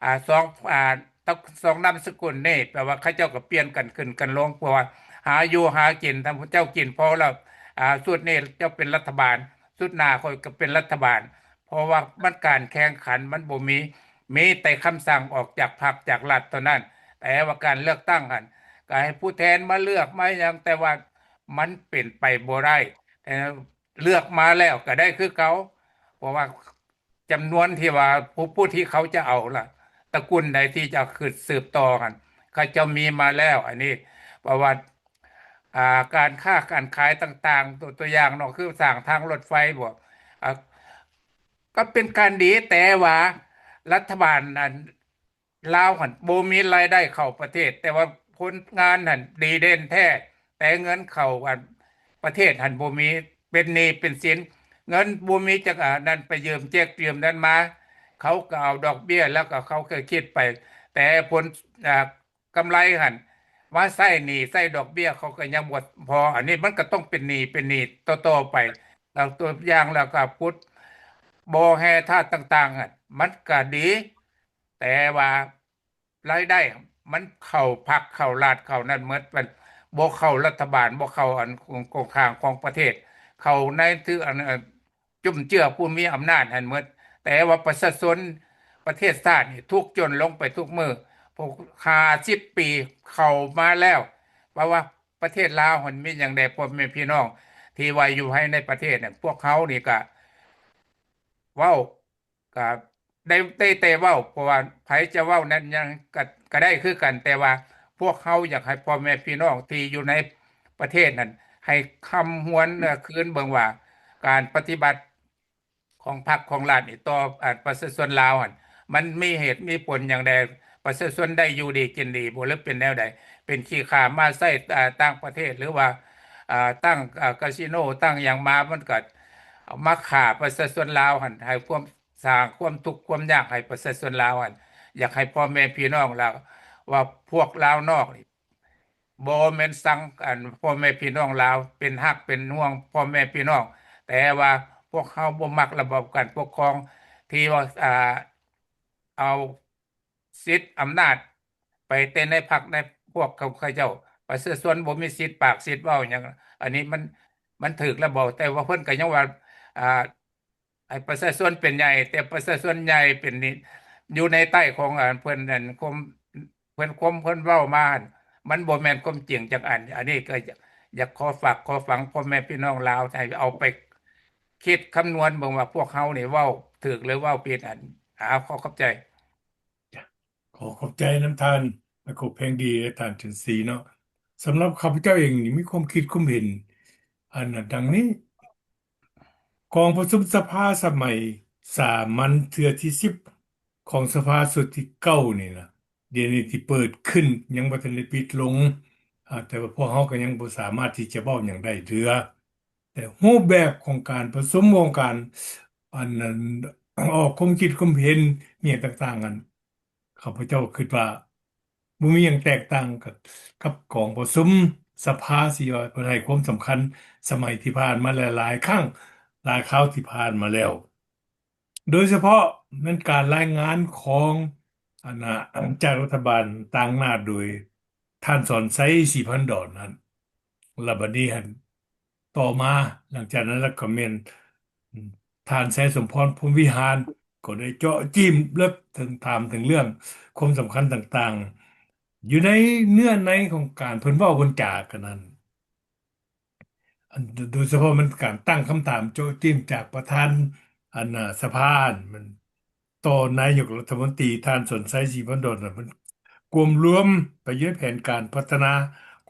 ອາ ສອງ ອາ ທັງສອງນາມສະກຸນນີ້ ແປວ່າເຂົາເຈົ້າກໍປ່ຽນກັນຂຶ້ນກັນລົງ ເພາະວ່າຫາຢູ່ຫາກິນ, ທ່ານຜູ້ເຈົ້າກິນພໍແລ້ວ ອາ ຊຸດນີ້ເຈົ້າເປັນລັດຖະບານ, ຊຸດໜ້າຂ້ອຍກໍເປັນລັດຖະບານ. ເພາະວ່າມັນການແຂ່ງຂັນມັນບໍ່ມີ, ມີແຕ່ຄຳສັ່ງອອກຈາກພັກຈາກລັດເທົ່ານັ້ນ. ແຕ່ວ່າການເລືອກຕັ້ງຫັ້ນ ກໍໃຫ້ຜູ້ແທນມາເລືອກມາຫຍັງ, ແຕ່ວ່າມັນເປັນໄປບໍ່ໄດ້. ເອີ ເລືອກມາແລ້ວກໍໄດ້ຄືເກົ່າ, ເພາະວ່າຈຳນວນທີ່ວ່າຜູ້ ຜູ້ທີ່ເຂົາຈະເອົາລະ ຕະກຸນໃດທີ່ຈະຂຶ້ນສືບຕໍ່ຫັ້ນ ເຂົາເຈົ້າມີມາແລ້ວ. ອັນນີ້ເພາະວ່າ ອ່າ ການຄ້າການຂາຍຕ່າງໆ ຕົວ ຕົວຢ່າງເນາະ ຄືສ້າງທາງລົດໄຟບໍ ອ່າ ກໍເປັນການດີ, ແຕ່ວ່າລັດຖະບານອັນລາວຫັ້ນບໍ່ມີລາຍໄດ້ເຂົ້າປະເທດ, ແຕ່ວ່າຜົນງານຫັ້ນດີເດັ່ນແທ້, ແຕ່ເງິນເຂົ້າອັນປະເທດຫັ້ນບໍ່ມີ, ເປັນໜີ້ເປັນສິນ, ເງິນບໍ່ມີຈັກອັນນັ້ນ ໄປຢືມເຈັກຢືມນັ້ນມາ, ເຂົາກໍເອົາດອກເບ້ຍ ແລ້ວກໍເຂົາກໍຄິດໄປ, ແຕ່ຜົນ ອ່າ ກຳໄລຫັ້ນ ມາໃຊ້ໜີ້ໃຊ້ດອກເບ້ຍເຂົາກໍຍັງບໍ່ພໍ, ອັນນີ້ມັນກໍຕ້ອງເປັນໜີ້ເປັນໜີ້ຕໍ່ໆໄປ. ແລ້ວຕົວຢ່າງແລ້ວກໍຂຸດບໍ່ແຮ່ທາດຕ່າງໆຫັ້ນ ມັນກໍດີ, ແຕ່ວ່າລາຍໄດ້ມັນເຂົ້າພັກເຂົ້າລັດເຂົ້ານັ້ນໝົດ, ມັນບໍ່ເຂົ້າລັດຖະບານ, ບໍ່ເຂົ້າອັນ ໂຄງ ໂຄງຮ່າງຂອງປະເທດ, ເຂົ້າໃນຖື ອັນ ເອີ ຈຸ້ມເຈື້ອຜູ້ມີອຳນາດຫັ້ນໝົດ, ແຕ່ວ່າປະຊາຊົນປະເທດຊາດນີ້ທຸກຈົນລົງໄປທຸກມື້. ພວກຫ້າສິບປີເຂົ້າມາແລ້ວ, ເພາະວ່າປະເທດລາວຫັ້ນມີຫຍັງແດ່ ພໍ່ແມ່ພີ່ນ້ອງທີ່ວ່າຢູ່ພາຍໃນປະເທດນັ້ນ, ພວກເຮົານີ້ກະເວົ້າ ກະໄດ້ ໄດ້ແຕ່ເວົ້າ, ເພາະວ່າໃຜຈະເວົ້ານັ້ນຫຍັງກະ ກະໄດ້ຄືກັນ, ແຕ່ວ່າພວກເຮົາຢາກໃຫ້ພໍ່ແມ່ພີ່ນ້ອງທີ່ຢູ່ໃນປະເທດນັ້ນ ໃຫ້ຄຳຫວນ ເອີ ຄືນເບິ່ງວ່າ ການປະຕິບັດຂອງພັກຂອງລັດນີ້ຕໍ່ ອາ ປະຊາຊົນລາວຫັ້ນ ມັນມີເຫດມີຜົນຫຍັງແດ່? ປະຊາຊົນໄດ້ຢູ່ດີກິນດີບໍ່ ຫຼືເປັນແນວໃດ? ເປັນຂີ້ຂ້າມາໃຊ້ ອາ ຕ່າງປະເທດ ຫຼືວ່າ ອາ ຕັ້ງ ອາ ກາສິໂນ ຕັ້ງຫຍັງມາ ມັນກໍມາຂ້າປະຊາຊົນລາວຫັ້ນ ໃຫ້ຄວາມ ສ້າງຄວາມທຸກຄວາມຍາກໃຫ້ປະຊາຊົນລາວຫັ້ນ. ຢາກໃຫ້ພໍ່ແມ່ພີ່ນ້ອງລາວ ວ່າພວກລາວນອກນີ້ ບໍ່ແມ່ນຊັງອັນພໍ່ແມ່ພີ່ນ້ອງລາວ, ເປັນຮັກເປັນຫ່ວງພໍ່ແມ່ພີ່ນ້ອງ, ແຕ່ວ່າພວກເຮົາບໍ່ມັກລະບອບການປົກຄອງທີ່ວ່າ ອ່າ ເອົາສິດອຳນາດໄປແຕ່ໃນພັກໃນພວກຂອງເຂົາເຈົ້າ. ປະຊາຊົນບໍ່ມີສິດປາກສິດເວົ້າຫຍັງ, ອັນນີ້ມັນ ມັນຖືກແລ້ວບໍ່? ແຕ່ວ່າເພິ່ນກໍຍັງວ່າ ອ່າ ໃຫ້ປະຊາຊົນເປັນໃຫຍ່, ແຕ່ປະຊາຊົນໃຫຍ່ເປັນນີ້ ຢູ່ໃນໃຕ້ຂອງ ອາ ເພິ່ນນັ້ນ ຄວາມ ເພິ່ນ ຄວາມເພິ່ນເວົ້າມາ ມັນບໍ່ແມ່ນຄວາມຈິງຈັກອັນ. ອັນນີ້ກໍຢາກ ຢາກຂໍຝາກຂໍຝັງພໍ່ແມ່ພີ່ນ້ອງລາວ ໃຫ້ເອົາໄປຄິດຄຳນວນເບິ່ງວ່າ ພວກເຮົານີ້ເວົ້າຖືກ ຫຼື ເວົ້າຜິດ. ອັນ ອາ ຂໍຂອບໃຈ. ຂໍຂອບໃຈນຳທ່ານ ນັກໂກແພງດີ ແລະ ທ່ານເຈິນຊີເນາະ. ສຳລັບຂ້າພະເຈົ້າເອງນີ້ ມີຄວາມຄິດຄວາມເຫັນ ອັນ ດັ່ງນີ້, ກອງປະຊຸມສະພາສະໄໝສາມັນເທື່ອທີສິບ ຂອງສະພາຊຸດທີເກົ້ານີ້ນະ, ດຽວນີ້ທີ່ເປີດຂຶ້ນ ຍັງບໍ່ທັນໄດ້ປິດລົງ, ອາ ແຕ່ວ່າພວກເຮົາກໍຍັງບໍ່ສາມາດທີ່ຈະເວົ້າຫຍັງໄດ້ເທື່ອ. ແຕ່ຮູບແບບຂອງການປະຊຸມຂອງການ ອັນນັ້ນ ອອກຄວາມຄິດຄວາມເຫັນຫຍັງຕ່າງໆນັ້ນ ຂ້າພະເຈົ້າຄິດວ່າບໍ່ມີຫຍັງແຕກຕ່າງກັບ ກັບກອງປະຊຸມສະພາທີ່ວ່າເພິ່ນໃຫ້ຄວາມສຳຄັນສະໄໝທີ່ຜ່ານມາຫຼາຍໆຄັ້ງ ຫຼາຍຄາວທີ່ຜ່ານມາແລ້ວ. ໂດຍສະເພາະແມ່ນການລາຍງານຂອງ ອັນນະ ຈາກລັດຖະບານຕາງໜ້າໂດຍທ່ານສອນໄຊ ສີພັນດອນນັ້ນ. ແລ້ວບັດນີ້ຫັ້ນ ຕໍ່ມາຫຼັງຈາກນັ້ນແລ້ວກໍແມ່ນ ທ່ານ ໄຊສົມພອນ ພົມວິຫານ ກໍໄດ້ເຈາະຈີ້ມເລິກເຖິງ ຖາມເຖິງເລື່ອງຄວາມສຳຄັນຕ່າງໆ ຢູ່ໃນເນື້ອໃນຂອງການເພິ່ນເວົ້າເພິ່ນຈາກັນນັ້ນ. ອັນ ໂດຍສະເພາະມັນການຕັ້ງຄຳຖາມເຈາະຈີ້ມຈາກປະທານ ອັນ ສະພາ ມັນ ຕໍ່ນາຍົກລັດຖະມົນຕີ ທ່ານ ສອນໄຊ ສີພັນດອນ ນະ ເພິ່ນກວມລວມໄປຢູ່ໃນແຜນການພັດທະນາ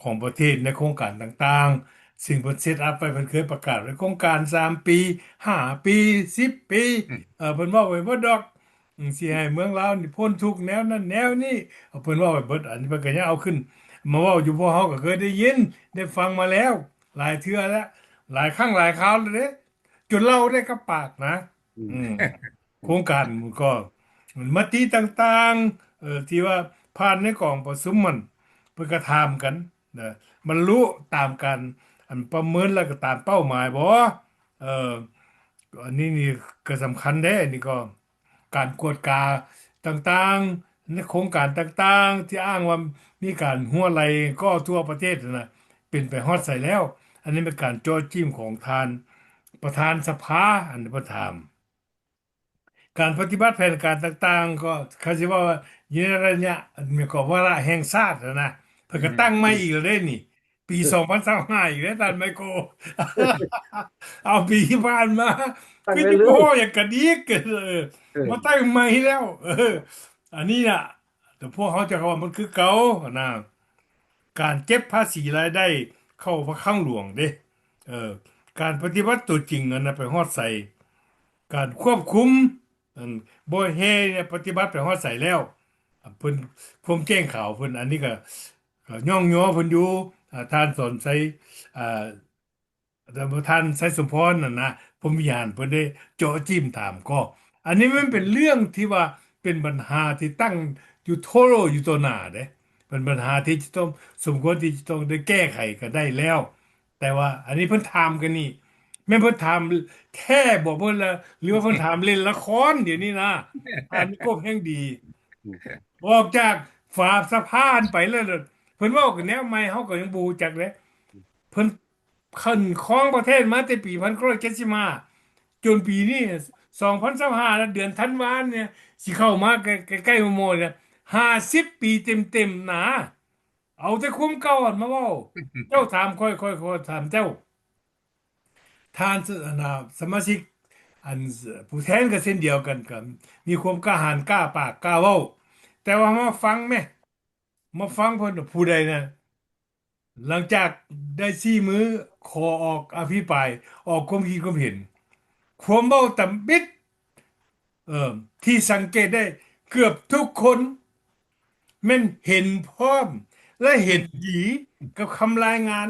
ຂອງປະເທດ ໃນໂຄງການຕ່າງໆ ຊຶ່ງເພິ່ນເຊັດອັບໄວ້ ເພິ່ນເຄີຍປະກາດໄວ້ໂຄງການສາມປີ ຫ້າປີ ສິບປີ ເອີ ເພິ່ນເວົ້າໄວ້ເບິດດອກ ຊິໃຫ້ເມືອງລາວນີ້ພົ້ນທຸກແນວນັ້ນແນວນີ້ ເພິ່ນເວົ້າໄວ້ເບິດ ອັນນີ້ເພິ່ນກໍຍັງເອົາຂຶ້ນມາເວົ້າຢູ່ ພວກເຮົາກໍເຄີຍໄດ້ຍິນໄດ້ຟັງມາແລ້ວ ຫຼາຍເທື່ອແລ້ວ ຫຼາຍຄັ້ງຫຼາຍຄາວແລ້ວເດ້ ຈົນເລົ່າໄດ້ກັບປາກນະ ອືມ ໂຄງການກໍ ມະຕິຕ່າງໆ ເອີ ທີ່ວ່າຜ່ານໃນກອງປະຊຸມຫັ້ນ ເພິ່ນກໍຖາມກັນນະ ບັນລຸຕາມການ ອັນ ປະເມີນ ແລ້ວກໍຕາມເປົ້າໝາຍບໍ່? ເອີ ອັນນີ້ນີ້ກໍສຳຄັນເດ້ ອັນນີ້ກໍ ການກວດກາຕ່າງໆ ໃນໂຄງການຕ່າງໆ ທີ່ອ້າງວ່າມີການຮົ່ວໄຫຼກໍທົ່ວປະເທດຫັ້ນນະ ເປັນໄປຮອດໃສແລ້ວ? ອັນນີ້ເປັນການເຈາະຈິ້ມຂອງທ່ານປະທານສະພາ ອັນນີ້ເພິ່ນຖາມ ການປະຕິບັດແຜນການຕ່າງໆ ກໍ ຄັນຊິເວົ້າວ່າຢູ່ໃນໄລຍະ ແມ່ນກໍວາລະແຫ່ງຊາດຫັ້ນນະ ເພິ່ນກໍ ອືມ ຕັ້ງໃໝ່ອີກແລ້ວເດ້ນີ້ ປີ ອືມ ສອງພັນຊາວຫ້າ ອີກເດ້ທ່ານໄມໂກ ເອົາປີທີ່ຜ່ານມາ ຕັ້ງ ຄື ໄດ້ເລີຍ ຊິບໍ່ຢາກກະດິກ ເອີ ເອີ ມາຕັ້ງໃໝ່ແລ້ວ ເອີ ອັນນີ້ນະ ແຕ່ພວກເຮົາຈະເວົ້າມັນຄືເກົ່າຫັ້ນນະ ການເກັບພາສີລາຍໄດ້ເຂົ້າພາຄັງຫຼວງເດ້ ເອີ ການປະຕິບັດຕົວຈິງຫັ້ນນະ ໄປຮອດໃສ ການຄວບຄຸມ ອັນ ບໍ່ແຮ່ເນຍ ປະຕິບັດໄປຮອດໃສແລ້ວ ເພິ່ນ ຄວາມແຈ້ງຂາວເພິ່ນ ອັນນີ້ກໍ ກໍຍ້ອງຍໍເພິ່ນຢູ່ ອາ ທ່ານສອນໄຊ ອາ ທ່ານໄຊສົມພອນນັ້ນນະ ພົມວິຫານ ເພິ່ນໄດ້ເຈາະຈິ້ມຖາມກໍ ອັນນີ້ມັນເປັນເລື່ອງທີ່ວ່າເປັນບັນຫາທີ່ຕັ້ງຢູ່ໂທໂລຢູ່ຕໍ່ໜ້າເດ້ ເປັນບັນຫາທີ່ຈະຕ້ອງ ສົມຄວນທີ່ຈະຕ້ອງໄດ້ແກ້ໄຂກໍໄດ້ແລ້ວ ແຕ່ວ່າອັນນີ້ເພິ່ນຖາມກັນນີ້ ແມ່ນເພິ່ນຖາມແທ້ບໍ່ເພິ່ນລະ ຫຼືວ່າເພິ່ນຖາມຫຼິ້ນລະຄອນດຽວນີ້ນະ ທ່ານມີຄວາມແຮ່ງດີ ອອກຈາກຝາສະພາຫັ້ນໄປແລ້ວ ເພິ່ນເວົ້າກັນແນວໃໝ່ ເຮົາກໍຍັງບໍ່ຮູ້ຈັກເດ້ ເພິ່ນຂຶ້ນຄອງປະເທດມາແຕ່ປີພັນເກົ້າຮ້ອຍເຈັດສິບຫ້າ ຈົນປີນີ້ ສອງພັນຊາວຫ້າ ແລ້ວ ເດືອນທັນວານີ້ ຊິເຂົ້າມາໃກ້ໆ ໝໍ່ໆ ນີ້ ຫ້າສິບປີເຕັມໆ ນະ ເອົາແຕ່ຄວາມເກົ່າຫັ້ນມາເວົ້າ ເຈົ້າຖາມຂ້ອຍ ຂ້ອຍກໍຖາມເຈົ້າ ທ່ານ ອັນນ່າ ສະມາຊິກ ອັນ ຜູ້ແທນກໍເຊັ່ນດຽວກັນ ກໍມີຄວາມກ້າຫານ ກ້າປາກ ກ້າເວົ້າ ແຕ່ວ່າມາຟັງແມ້ ມາຟັງເພິ່ນ ຜູ້ໃດນະ ຫຼັງຈາກໄດ້ຊີ້ມື ຂໍອອກອະພິປາຍ ອອກຄວາມຄິດຄວາມເຫັນ ຄວາມເວົ້າຕຳອິດ ເອີ ທີ່ສັງເກດໄດ້ເກືອບທຸກຄົນ ແມ່ນເຫັນພ້ອມ ແລະ ເຫັນດີກັບຄຳລາຍງານ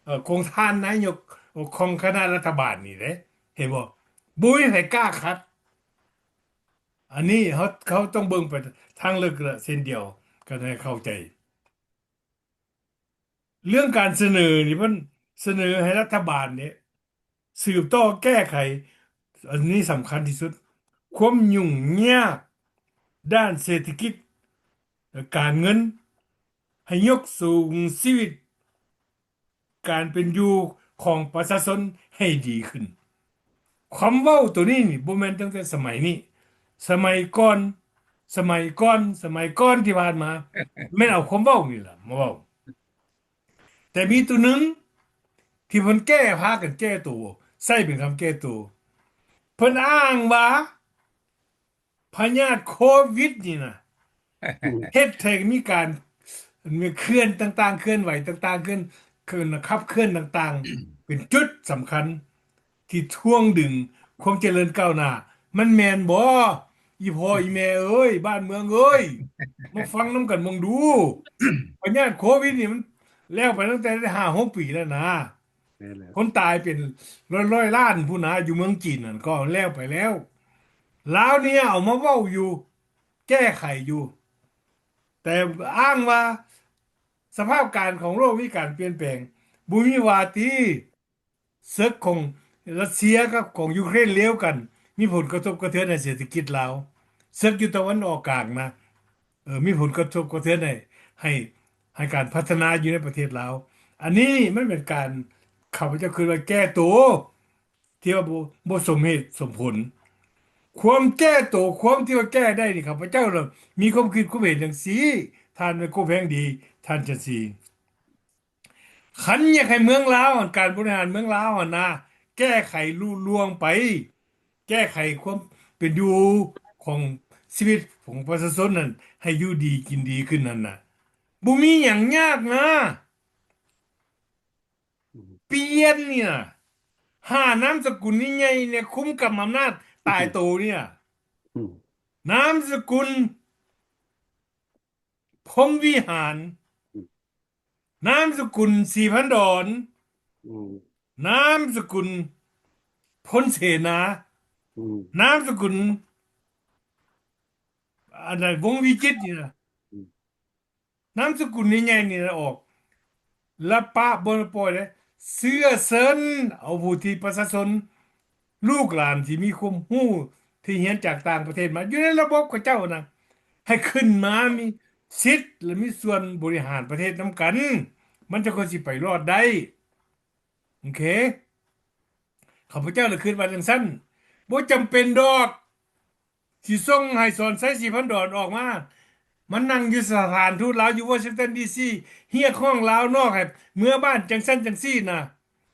ເອີ ຂອງທ່ານນາຍົກ ຂອງຄະນະລັດຖະບານນີ້ເດ້ ເຫັນບໍ່? ບໍ່ມີໃຜກ້າຂັດ ອັນນີ້ເຮົາ ເຮົາຕ້ອງເບິ່ງໄປທາງເລິກລະເຊັ່ນດຽວກັນໃຫ້ເຂົ້າໃຈ. ເລື່ອງການສະເໜີນີ້ ເພິ່ນສະເໜີໃຫ້ລັດຖະບານນີ້ສືບຕໍ່ແກ້ໄຂ ອັນນີ້ສຳຄັນທີ່ສຸດ ຄວາມຫຍຸ້ງຍາກດ້ານເສດຖະກິດ ແລະ ການເງິນ ໃຫ້ຍົກສູງຊີວິດ ການເປັນຢູ່ຂອງປະຊາຊົນໃຫ້ດີຂຶ້ນ. ຄຳເວົ້າໂຕນີ້ນີ້ບໍ່ແມ່ນຕັ້ງແຕ່ສະໄໝນີ້, ສະໄໝກ່ອນ, ສະໄໝກ່ອນ, ສະໄໝກ່ອນທີ່ຜ່ານມາ ແມ່ນເອົາຄວາມເວົ້ານີ້ລະມາເວົ້າ. ແຕ່ມີໂຕໜຶ່ງທີ່ເພິ່ນແກ້ ພາກັນແກ້ໂຕ, ໃຊ້ເປັນຄຳແກ້ໂຕ. ເພິ່ນອ້າງວ່າ ພະຍາດໂຄວິດນີ້ນະ ເຮັດໃຫ້ມີການ ມີເຄື່ອນຕ່າງໆ ເຄື່ອນໄຫວຕ່າງໆ ເຄື່ອນ ເຄື່ອນ ຂັບເຄື່ອນຕ່າງໆ ເປັນຈຸດສຳຄັນທີ່ຖ່ວງດຶງຄວາມຈະເລີນກ້າວໜ້າ. ມັນແມ່ນບໍ່? ອີ່ພໍ່ອີ່ແມ່ເອີຍ, ບ້ານເມືອງເອີຍ, ມາຟັງນຳກັນເບິ່ງດູ. ພະຍາດໂຄວິດນີ້ມັນແລ້ວໄປຕັ້ງແຕ່ໄດ້ຫ້າຫົກປີແລ້ວນະ. ແມ່ນແລ້ວ. ຄົນຕາຍເປັນຮ້ອຍໆລ້ານພຸ້ນນະ, ຢູ່ເມືອງຈີນນັ້ນກໍແລ້ວໄປແລ້ວ. ລາວນີ້ເອົາມາເວົ້າຢູ່, ແກ້ໄຂຢູ່, ແຕ່ອ້າງວ່າສະພາບການຂອງໂລກມີການປ່ຽນແປງ, ບໍ່ມີວ່າຕິ. ເສິກຂອງຣັດເຊຍກັບຂອງຢູເຄຣນລຽວກັນ ມີຜົນກະທົບກະເທືອນໃຫ້ເສດຖະກິດລາວ. ເສິກຢູ່ຕາເວັນອອກກາງນະ ເອີ ມີຜົນກະທົບກະເທືອນໃຫ້ ໃຫ້ ໃຫ້ການພັດທະນາຢູ່ໃນປະເທດລາວ. ອັນນີ້ມັນເປັນການ ຂ້າພະເຈົ້າຄິດວ່າແກ້ໂຕ ທີ່ວ່າບໍ່ ບໍ່ສົມເຫດສົມຜົນ. ຄວາມແກ້ໂຕ ຄວາມທີ່ວ່າແກ້ໄດ້ນີ້ ຂ້າພະເຈົ້າລະມີຄວາມຄິດຄວາມເຫັນຈັ່ງຊີ້ ທ່ານແມ່ໂກແພງດີ ທ່ານຈັນສີ. ຄັນຢາກໃຫ້ເມືອງລາວ ການບໍລິຫານເມືອງລາວຫັ້ນນະ ແກ້ໄຂລຸລ່ວງໄປ ແກ້ໄຂຄວາມເປັນຢູ່ຂອງຊີວິດຂອງປະຊາຊົນນັ້ນ ໃຫ້ຢູ່ດີກິນດີຂຶ້ນນັ້ນນະ ບໍ່ມີຫຍັງຍາກນະ. ອືມ ປ່ຽນນີ້ນະ ຫ້ານາມສະກຸນໃຫຍ່ໆ ນີ້ ຄຸມກຳອຳນາດຕາຍໂຕນີ້ນະ. ອືມ ນາມສະກຸນ ພົມວິຫານ, ອືມ ນາມສະກຸນສີພັນດອນ, ອືມ ນາມສະກຸນພົນເສນາ, ອືມ ນາມສະກຸນ ອັນນັ້ນ ວົງວິຈິດນີ້ນະ, ອືມ ນາມສະກຸນໃຫຍ່ໆ ນີ້ລະອອກ ລະປະບໍ່ປ່ອຍເດ້. ເຊື້ອເຊີນເອົາຜູ້ທີ່ປະຊາຊົນ ລູກຫຼານທີ່ມີຄວາມຮູ້ ທີ່ຮຽນຈາກຕ່າງປະເທດມາ ຢູ່ໃນລະບົບເຂົາເຈົ້ານະ ໃຫ້ຂຶ້ນມາມີສິດ ແລະ ມີສ່ວນບໍລິຫານປະເທດນຳກັນ ມັນຈັ່ງຄ່ອຍຊິໄປລອດໄດ້. ໂອເຄ ຂ້າພະເຈົ້າລະຄິດວ່າຈັ່ງຊັ້ນ. ບໍ່ຈຳເປັນດອກ ຊິສົ່ງໃຫ້ສອນໄຊສີພັນດອນອອກມາ ມານັ່ງຢູ່ສະຖານທູດລາວຢູ່ວໍຊິງຕັນ ດີຊີ ຮຽກຮ້ອງລາວນອກໃຫ້ເມືອບ້ານຈັ່ງຊັ້ນຈັ່ງຊີ້ນະ.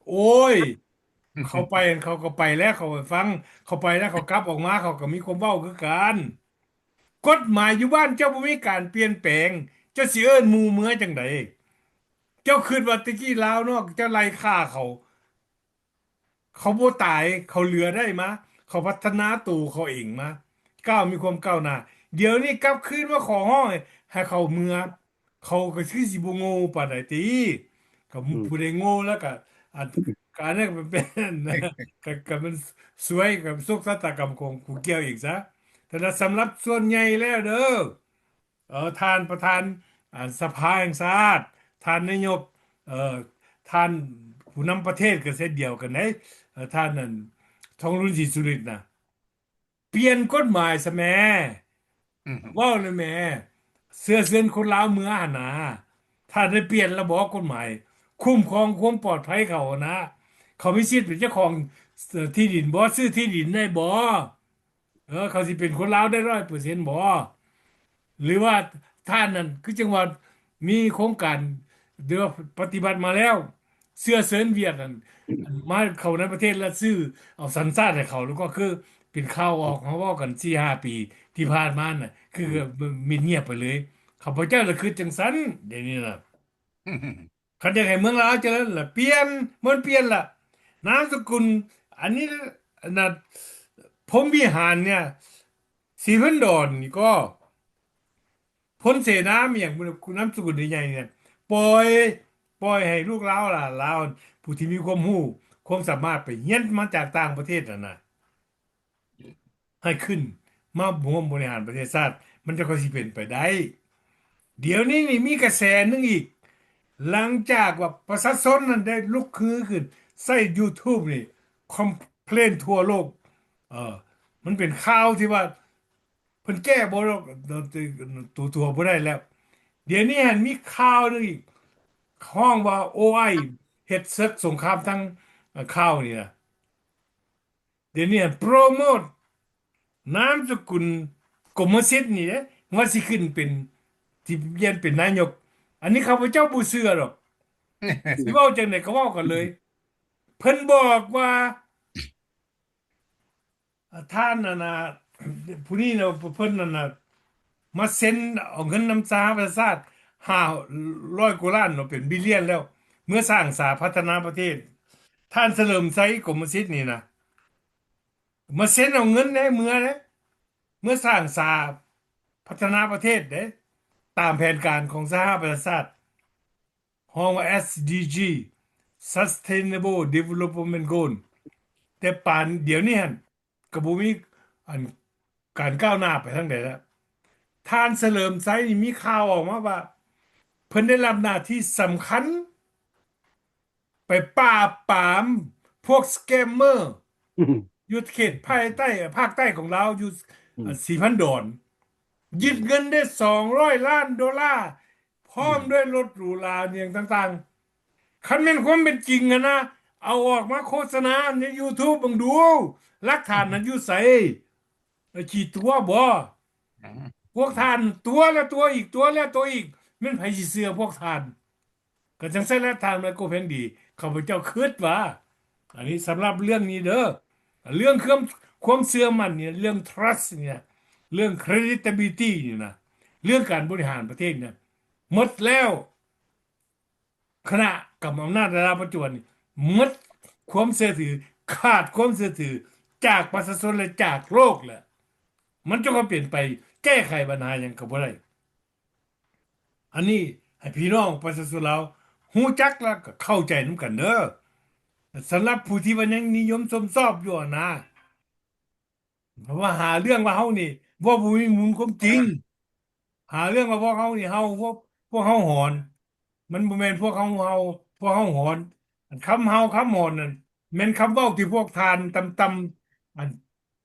ໂອ້ຍ ເຂົາໄປ ເຂົາກໍໄປແລ້ວ ເຂົາໄປຟັງ ເຂົາໄປແລ້ວ ເຂົາກັບອອກມາ ເຂົາກໍມີຄວາມເວົ້າຄືກັນ. ກົດໝາຍຢູ່ບ້ານເຈົ້າບໍ່ມີການປ່ຽນແປງ ເຈົ້າຊິເອີ້ນໝູ່ເມືອຈັ່ງໃດ? ເຈົ້າຄິດວ່າແຕ່ກີ້ລາວນອກ ເຈົ້າໄລ່ຂ້າເຂົາ ເຂົາບໍ່ຕາຍ ເຂົາເຫຼືອໄດ້ມາ ເຂົາພັດທະນາໂຕເຂົາເອງມາ ກ້າວ ມີຄວາມກ້າວໜ້າ. ດຽວນີ້ກັບຄືນມາຂໍຮ້ອງໃຫ້ເຂົາເມືອ ເຂົາກໍຄືຊິບໍ່ໂງ່ປານໃດຕິ ກໍ ອືມ ຜູ້ໃດໂງ່ແລ້ວກໍ ອັນ ກໍອັນນັ້ນກໍເປັນ ກໍ ກໍມັນສວຍ ກໍໂຊກຊະຕາກຳຂອງຜູ້ກ່ຽວເອງຊະ. ແຕ່ສຳລັບສ່ວນໃຫຍ່ແລ້ວເດີ ເອີ ທ່ານປະທານ ອາ ສະພາແຫ່ງຊາດ, ທ່ານນາຍົກ, ເອີ ທ່ານຜູ້ນຳປະເທດກໍເຊັ່ນດຽວກັນເດ້. ເອີ ທ່ານ ອັນ ທອງລຸນ ສີສຸລິດນະ ປ່ຽນກົດໝາຍຊະແມ້. ອືມ ເວົ້າແລ້ວແມ້. ເຊື້ອເຊີນຄົນລາວເມືອຫັ້ນນະ. ທ່ານໄດ້ປ່ຽນລະບໍກົດໝາຍຄຸ້ມຄອງຄວາມປອດໄພເຂົາຫັ້ນນະ. ເຂົາມີສິດເປັນເຈົ້າຂອງ ເອີ ທີ່ດິນບໍ່? ຊື້ທີ່ດິນໄດ້ບໍ່? ເອີ ເຂົາຊິເປັນຄົນລາວໄດ້ຮ້ອຍເປີເຊັນບໍ່? ຫຼືວ່າທ່ານນັ້ນຄືຈັ່ງວ່າມີໂຄງການ ຫຼືວ່າປະຕິບັດມາແລ້ວ ເຊື້ອເຊີນວຽດນັ້ນ ມາເຂົ້າໃນປະເທດ ແລະ ຊື້ເອົາສັນຊາດໃຫ້ເຂົາ ແລ້ວກໍຄືເປັນຂ່າວອອກ ເຮົາເວົ້າກັນສີ່ຫ້າປີທີ່ຜ່ານມານະ ຄື ອືມ ມິດງຽບໄປເລີຍ. ຂ້າພະເຈົ້າລະຄິດຈັ່ງຊັ້ນ ດຽວນີ້ນະ. ຄັນຢາກໃຫ້ເມືອງລາວຈະເລີນລະ ປ່ຽນ ມັນປ່ຽນລະ ນາມສະກຸນ ອັນນີ້ນະ ພົມວິຫານເນຍ ສີພັນດອນນີ້ກໍ ພົນເສນາ ມີຫຍັງ ນາມສະກຸນໃຫຍ່ໆ ເນຍ ປ່ອຍ ປ່ອຍໃຫ້ລູກລາວຫຼານລາວ ຜູ້ທີ່ມີຄວາມຮູ້ຄວາມສາມາດໄປຮຽນມາຈາກຕ່າງປະເທດຫັ້ນນະ ໃຫ້ຂຶ້ນມາຮ່ວມບໍລິຫານປະເທດຊາດ ມັນຈັ່ງຄ່ອຍຊິເປັນໄປໄດ້. ດຽວນີ້ນີ້ມີກະແສໜຶ່ງອີກ ຫຼັງຈາກວ່າປະຊາຊົນນັ້ນໄດ້ລຸກຮືຂຶ້ນໃຊ້ຢູທູບນີ້ ຄອມເພລນທົ່ວໂລກ ເອີ ມັນເປັນຂ່າວທີ່ວ່າເພິ່ນແກ້ບໍ່ ໂຕ ໂຕທົ່ວບໍ່ໄດ້ແລ້ວ. ດຽວນີ້ຫັ້ນມີຂ່າວໜຶ່ງອີກ ຮ້ອງວ່າ ໂອໄອ ເຮັດເສິກສົງຄາມທາງ ເອີ ຂ່າວນີ້ນະ. ດຽວນີ້ຫັ້ນໂປຣໂມດນາມສະກຸນກົມມະສິດນີ້ເດ້ ວ່າຊິຂຶ້ນເປັນ ຊິປ່ຽນເປັນນາຍົກ. ອັນນີ້ຂ້າພະເຈົ້າບໍ່ເຊື່ອດອກ ຊິເວົ້າຈັ່ງໃດກໍເວົ້າກັນເລີຍ. ເພິ່ນບອກວ່າ ອາ ທ່ານ ອັນນ່າ ຜູ້ນີ້ນະ ເພິ່ນ ອັນນ່າ ມາເຊັນເອົາເງິນນຳສະຫະປະຊາຊາດຫ້າຮ້ອຍກວ່າລ້ານເນາະ ເປັນບິລຽນແລ້ວ ເມືອສ້າງສາພັດທະນາປະເທດ. ທ່ານສະເຫຼີມໄຊ ກົມມະສິດນີ້ນະ ມາເຊັນເອົາເງິນເດ້ ເມືອເດ້ ເມືອສ້າງສາພັດທະນາປະເທດເດ້ ຕາມແຜນການຂອງສະຫະປະຊາຊາດ ຮ້ອງວ່າ ເອສດີຈີ Sustainable Development Goal ແຕ່ປານດຽວນີ້ຫັ້ນ ກໍບໍ່ມີອັນການກ້າວໜ້າໄປທາງໃດແລ້ວ. ທ່ານສະເຫຼີມໄຊນີ້ມີຂ່າວອອກມາວ່າ ເພິ່ນໄດ້ຮັບໜ້າທີ່ສຳຄັນ ໄປປາບປາມພວກສະແກມເມີ ອືມ ຢູ່ເຂດພາກໃຕ້ ພາກໃຕ້ຂອງລາວ ຢູ່ ອືມ ສີພັນດອນ ຍຶດເງິນໄດ້ສອງຮ້ອຍລ້ານໂດລາ ພ້ອມ ອືມ ດ້ວຍລົດຫຼູຫຼາຫຍັງຕ່າງໆ. ຄັນແມ່ນຄວາມເປັນຈິງຫັ້ນນະ ເອົາອອກມາໂຄສະນາໃນຢູທູບເບິ່ງດູ ຫຼັກຖານນັ້ນຢູ່ໃສ? ເອີ ຂີ້ຕົວະບໍ່? ອືມ ພວກທ່ານຕົວະແລ້ວຕົວະອີກ ຕົວະແລ້ວຕົວະອີກ ແມ່ນໃຜຊິເຊື່ອພວກທ່ານ? ກໍຈັ່ງຊັ້ນແຫຼະ ທ່ານໄມໂກແພງດີ ຂ້າພະເຈົ້າຄິດວ່າ ອັນນີ້ສຳລັບເລື່ອງນີ້ເດີ ເລື່ອງຄວາມ ຄວາມເຊື່ອໝັ້ນນີ້ ເລື່ອງ trust ນີ້ນະ ເລື່ອງ credibility ນີ້ນະ ເລື່ອງການບໍລິຫານປະເທດນີ້ນະ ໝົດແລ້ວ. ຄະນະກຳອຳນາດລາວປັດຈຸບັນນີ້ ໝົດຄວາມເຊື່ອຖື, ຂາດຄວາມເຊື່ອຖືຈາກປະຊາຊົນ ແລະ ຈາກໂລກແລ້ວ. ມັນຈະເປັນໄປແກ້ໄຂບັນຫາຫຍັງກໍບໍ່ໄດ້. ອັນນີ້ໃຫ້ພີ່ນ້ອງປະຊາຊົນລາວຮູ້ຈັກ ແລ້ວກໍເຂົ້າໃຈນຳກັນເດີ. ສຳລັບຜູ້ທີ່ວ່າຍັງນິຍົມຊົມຊອບຢູ່ຫັ້ນນະ, ເພາະວ່າຫາເລື່ອງວ່າເຮົານີ້ເວົ້າບໍ່ມີມູນຄວາມຈິງ, ຫາເລື່ອງວ່າພວກເຮົານີ້ເຮົາ, ພວກ, ພວກເຮົາຫອນ. ມັນບໍ່ແມ່ນພວກເຮົາເຮົາ, ພວກເຮົາຫອນ. ອັນຄຳເຮົາ, ຄຳຫອນນັ້ນ ແມ່ນຄຳເວົ້າທີ່ພວກທ່ານຕ່ຳໆ, ອັນ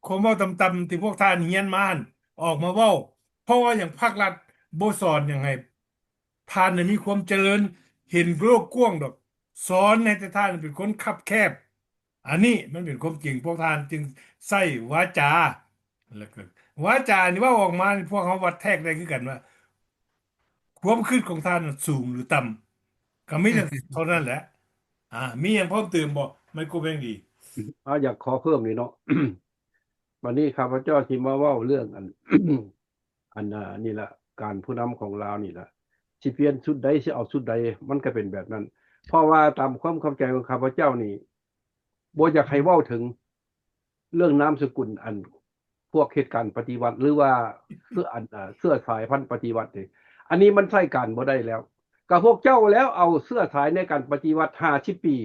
ຄວາມເວົ້າຕ່ຳໆທີ່ພວກທ່ານຮຽນມາຫັ້ນ ອອກມາເວົ້າ. ເພາະວ່າຫຍັງ? ພາກລັດບໍ່ສອນຫຍັງໃຫ້ທ່ານໄດ້ມີຄວາມຈະເລີນ, ເຫັນໂລກກວ້າງດອກ, ສອນໃຫ້ແຕ່ທ່ານເປັນຄົນຄັບແຄບ. ອັນນີ້ມັນເປັນຄວາມຈິງ, ພວກທ່ານຈຶ່ງໃຊ້ວາຈາ ແລ້ວກໍວາຈານີ້ເວົ້າອອກມານີ້ ພວກເຮົາວັດແທກໄດ້ຄືກັນວ່າ ຄວາມຄິດຂອງທ່ານນັ້ນສູງຫຼືຕ່ຳ, ກໍມີແຕ່ເທົ່ານັ້ນແຫຼະ. ອາ ມີຫຍັງເພີ່ມເຕີມບໍ່? ໄມໂຄແພງດີ. ອາ ຢາກຂໍເພີ່ມນີ້ເນາະ, ບັດນີ້ຂ້າພະເຈົ້າຊິມາເວົ້າເລື່ອງອັນ ອັນ ອັນນີ້ລະ ການຜູ້ນຳຂອງລາວນີ້ລະ ຊິປ່ຽນຊຸດໃດ ຊິເອົາຊຸດໃດ ມັນກໍເປັນແບບນັ້ນ. ເພາະວ່າຕາມຄວາມເຂົ້າໃຈຂອງຂ້າພະເຈົ້ານີ້ ບໍ່ຢາກໃຫ້ເວົ້າເຖິງເລື່ອງນາມສະກຸນ ອັນ ພວກເຮັດການປະຕິວັດ ຫຼືວ່າເຊື້ອ ອັນ ເຊື້ອສາຍພັນປະຕິວັດນີ້ ອັນນີ້ມັນໃຊ້ການບໍ່ໄດ້ແລ້ວ. ກໍພວກເຈົ້າແລ້ວເອົາເຊື້ອສາຍໃນການປະຕິວັດຫ້າສິບປີ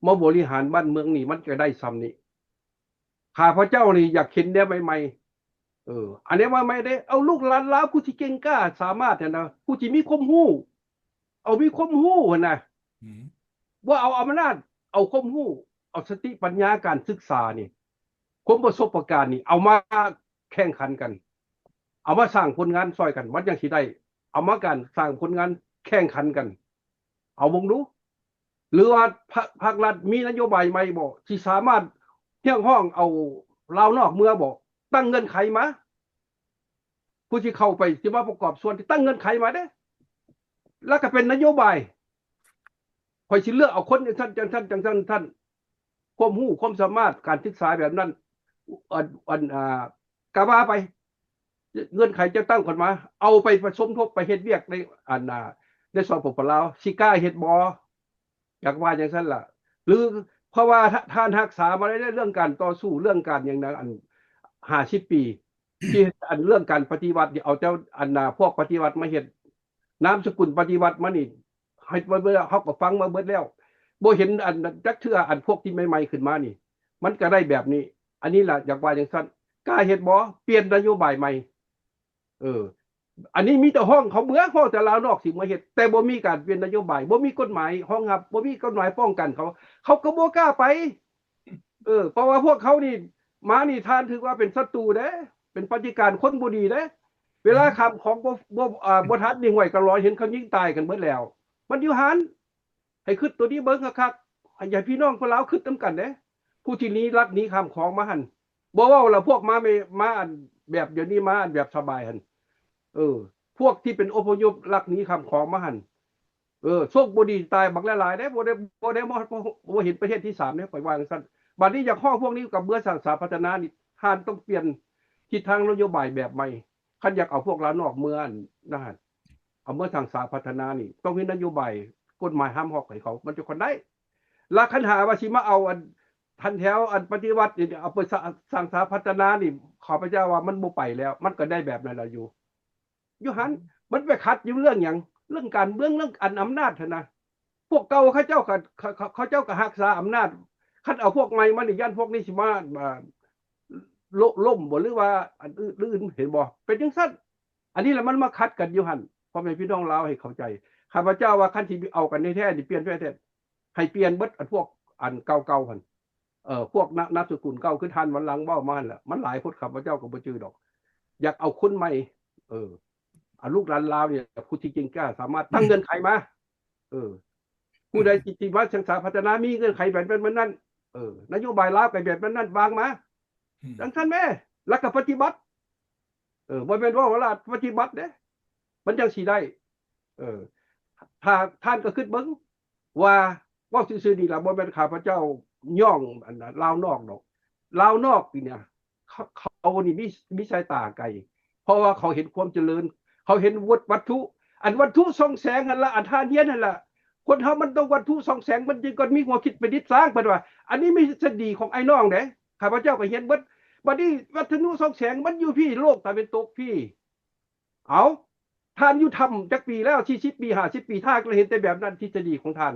ມາບໍລິຫານບ້ານເມືອງນີ້ ມັນກໍໄດ້ຊ່ຳນີ້. ຂ້າພະເຈົ້ານີ້ຢາກເຫັນແນວໃໝ່ໆ. ເອີ ອັນແນວໃໝ່ໆເດ້ ເອົາລູກຫຼານລາວຜູ້ທີ່ເກັ່ງກ້າສາມາດຫັ້ນນະ ຜູ້ທີ່ມີຄວາມຮູ້ ເອົາມີຄວາມຮູ້ຫັ້ນນະ ອືມ ບໍ່ເອົາອຳນາດ, ເອົາຄວາມຮູ້, ເອົາສະຕິປັນຍາການສຶກສານີ້ ຄວາມປະສົບປະການນີ້ ເອົາມາແຂ່ງຂັນກັນ, ເອົາມາສ້າງຜົນງານຊ່ອຍກັນ ມັນຈັ່ງຊິໄດ້. ເອົາມາການສ້າງຜົນງານແຂ່ງຂັນກັນ ເອົາເບິ່ງດູ ຫຼືວ່າພາກ ພາກລັດມີນະໂຍບາຍໃໝ່ບໍ່ ທີ່ສາມາດຮຽກຮ້ອງເອົາລາວນອກເມືອບໍ່? ຕັ້ງເງື່ອນໄຂມາ ຜູ້ທີ່ເຂົ້າໄປ ທີ່ມາປະກອບສ່ວນ ທີ່ຕັ້ງເງື່ອນໄຂມາເດ້ ແລ້ວກໍເປັນນະໂຍບາຍ ຂ້ອຍຊິເລືອກເອົາຄົນຈັ່ງຊັ້ນ ຈັ່ງຊັ້ນ ຈັ່ງຊັ້ນ ຈັ່ງຊັ້ນ ຄວາມຮູ້ຄວາມສາມາດ ການສຶກສາແບບນັ້ນ ອັນ ອັນ ອ່າ ກະວ່າໄປ ເງື່ອນໄຂຈັດຕັ້ງຂຶ້ນມາ ເອົາໄປປະສົມທົບໄປເຮັດວຽກໃນ ອັນ ອ່າ ໃນ ສປປ ລາວ ຊິກ້າເຮັດບໍ່? ຢາກວ່າຈັ່ງຊັ້ນລະ ຫຼື ເພາະວ່າທ່ານຮັກສາມາໄດ້ເລື່ອງການຕໍ່ສູ້ ເລື່ອງການຫຍັງນະ ອັນ ຫ້າສິບປີ ທີ່ ອັນ ເລື່ອງການປະຕິວັດນີ້ ເອົາແຕ່ ອັນ ພວກປະຕິວັດມາເຮັດ ນາມສະກຸນປະຕິວັດມານີ້ ໃຫ້ເບິ່ງແລ້ວ ເຮົາກໍຟັງມາເບິດແລ້ວ ບໍ່ເຫັນອັນຈັກເທື່ອ ອັນພວກທີ່ໃໝ່ໆຂຶ້ນມານີ້ ມັນກໍໄດ້ແບບນີ້. ອັນນີ້ລະຢາກວ່າຈັ່ງຊັ້ນ ກ້າເຮັດບໍ່? ປ່ຽນນະໂຍບາຍໃໝ່. ເອີ ອັນນີ້ມີແຕ່ຮ້ອງເຂົາເມືອ ຮ້ອງແຕ່ລາວນອກຊິມາເຮັດ ແຕ່ບໍ່ມີການປ່ຽນນະໂຍບາຍ ບໍ່ມີກົດໝາຍຮອງຮັບ ບໍ່ມີກົດໝາຍປ້ອງກັນເຂົາ ເຂົາກໍບໍ່ກ້າໄປ. ເອີ ເພາະວ່າພວກເຂົານີ້ມານີ້ ທ່ານຖືວ່າເປັນສັດຕູເດ້ ເປັນປະຕິການຄົນບໍ່ດີເດ້. ເວລາຂ້າມຂອງບໍ່ ບໍ່ ອ່າ ບໍ່ທັນນີ້ ຫ້ວຍກະລອຍ ເຫັນເຂົາຍິງຕາຍກັນເບິດແລ້ວ ມັນຢູ່ຫັ້ນ. ໃຫ້ຄິດໂຕນີ້ເບິ່ງຄັກໆ ໃຫ້ ໃຫ້ພີ່ນ້ອງຄົນລາວຄິດນຳກັນເດ້ ຜູ້ທີ່ໜີລັດໜີຂ້າມຂອງມາຫັ້ນ ບໍ່ເວົ້າລະ ພວກມາແມ່ ມາອັນແບບດຽວນີ້ ມາອັນແບບສະບາຍຫັ້ນ ເອີ ພວກທີ່ເປັນອົບພະຍົບລັດໜີຂ້າມຂອງມາຫັ້ນ ເອີ ໂຊກບໍ່ດີຕາຍບັກຫຼາຍໆເດ້ ບໍ່ໄດ້ ບໍ່ໄດ້ ບໍ່ ບໍ່ເຫັນປະເທດທີສາມເດ້ ຂ້ອຍວ່າຈັ່ງຊັ້ນ. ບັດນີ້ຢາກຮ້ອງພວກນີ້ກັບເມືອສ້າງສາພັດທະນານີ້ ທ່ານຕ້ອງປ່ຽນທິດທາງນະໂຍບາຍແບບໃໝ່ ຄັນຢາກເອົາພວກລາວນອກເມືອຫັ້ນນະ ເອົາເມືອສ້າງສາພັດທະນານີ້ ຕ້ອງມີນະໂຍບາຍກົດໝາຍຫ້າມຮອກໃຫ້ເຂົາ ມັນຈະຄ່ອຍໄດ້. ລະຄັນຫາວ່າຊິມາເອົາອັນ ທັນແຖວອັນປະຕິວັດນີ້ ເອົາໄປສ້າ ສ້າງສາພັດທະນານີ້ ຂ້າພະເຈົ້າວ່າມັນບໍ່ໄປແລ້ວ ມັນກໍໄດ້ແບບນັ້ນລະຢູ່ ຢູ່ຫັ້ນ ມັນໄປຂັດຢູ່ເລື່ອງຫຍັງ? ເລື່ອງການເມືອງ ເລື່ອງອັນອຳນາດຫັ້ນນະ. ພວກເກົ່າເຂົາເຈົ້າກໍ ເຂົາ ເຂົາ ເຂົາເຈົ້າກໍຮັກສາອຳນາດ ຄັນເອົາພວກໃໝ່ມານີ້ ຢ້ານພວກນີ້ຊິມາ ອ່າ ໂລະ ລົ້ມບໍ່ ຫຼືວ່າອັນອື່ນ ອື່ນ ເຫັນບໍ່? ເປັນຈັ່ງຊັ້ນ ອັນນີ້ລະມັນມາຂັດກັນຢູ່ຫັ້ນ ພໍ່ແມ່ພີ່ນ້ອງລາວໃຫ້ເຂົ້າໃຈ. ຂ້າພະເຈົ້າວ່າຄັນຊິເອົາກັນແທ້ໆນີ້ ປ່ຽນແທ້ໆ ໃຫ້ປ່ຽນເບິດ ອັນພວກອັນເກົ່າໆຫັ້ນ ເອີ ພວກນາ ນາມສະກຸນເກົ່າ ຄືທ່ານວັນຫຼັງເວົ້າມາຫັ້ນລະ ມັນຫຼາຍໂພດ ຂ້າພະເຈົ້າກໍບໍ່ຈື່ດອກ ຢາກເອົາຄົນໃໝ່ ເອີ ເອົາລູກຫຼານລາວນີ້ ຜູ້ທີ່ເກັ່ງກ້າສາມາດຕັ້ງເງື່ອນໄຂມາ ເອີ ຜູ້ໃດຊິ ຊິມາສ້າງສາພັດທະນາ ມີເງື່ອນໄຂແບບນັ້ນ ແບບນັ້ນ ເອີ ນະໂຍບາຍລາວກໍແບບນັ້ນ ວາງມາ ອືມ ຈັ່ງຊັ້ນແມ້ ແລ້ວກໍປະຕິບັດ ເອີ ບໍ່ແມ່ນເວົ້າວ່າລາວປະຕິບັດເດ້ ມັນຈັ່ງຊິໄດ້ ເອີ ຖ້າທ່ານກໍຄິດເບິ່ງວ່າ ເວົ້າຊື່ໆນີ້ລະ ບໍ່ແມ່ນຂ້າພະເຈົ້າຍ້ອງອັນລາວນອກດອກ ລາວນອກນີ້ນະ ເຂົາ ເຂົານີ້ມີ ມີສາຍຕາໄກ ເພາະວ່າເຂົາເຫັນຄວາມຈະເລີນ ເຂົາເຫັນວັດ ວັດຖຸ ອັນວັດຖຸສ່ອງແສງຫັ້ນລະ ອັນທ່ານຮຽນຫັ້ນລະ ຄົນເຮົາມັນຕ້ອງວັດຖຸສ່ອງແສງ ມັນຈຶ່ງກ່ອນມີຫົວຄິດປະດິດສ້າງ ເພິ່ນວ່າ ອັນນີ້ມີທິດສະດີຂອງອ້າຍນ້ອງເດ້ ຂ້າພະເຈົ້າກໍຮຽນເບິດ ບັດນີ້ວັດຖຸສ່ອງແສງມັນຢູ່ພີ້ ໂລກຕາເວັນຕົກພີ້ ເອົາ ທ່ານຢູ່ຖ້ຳຈັກປີແລ້ວ ສີ່ສິບປີ ຫ້າສິບປີ ທ່ານກໍເຫັນແຕ່ແບບນັ້ນ ທິດສະດີຂອງທ່ານ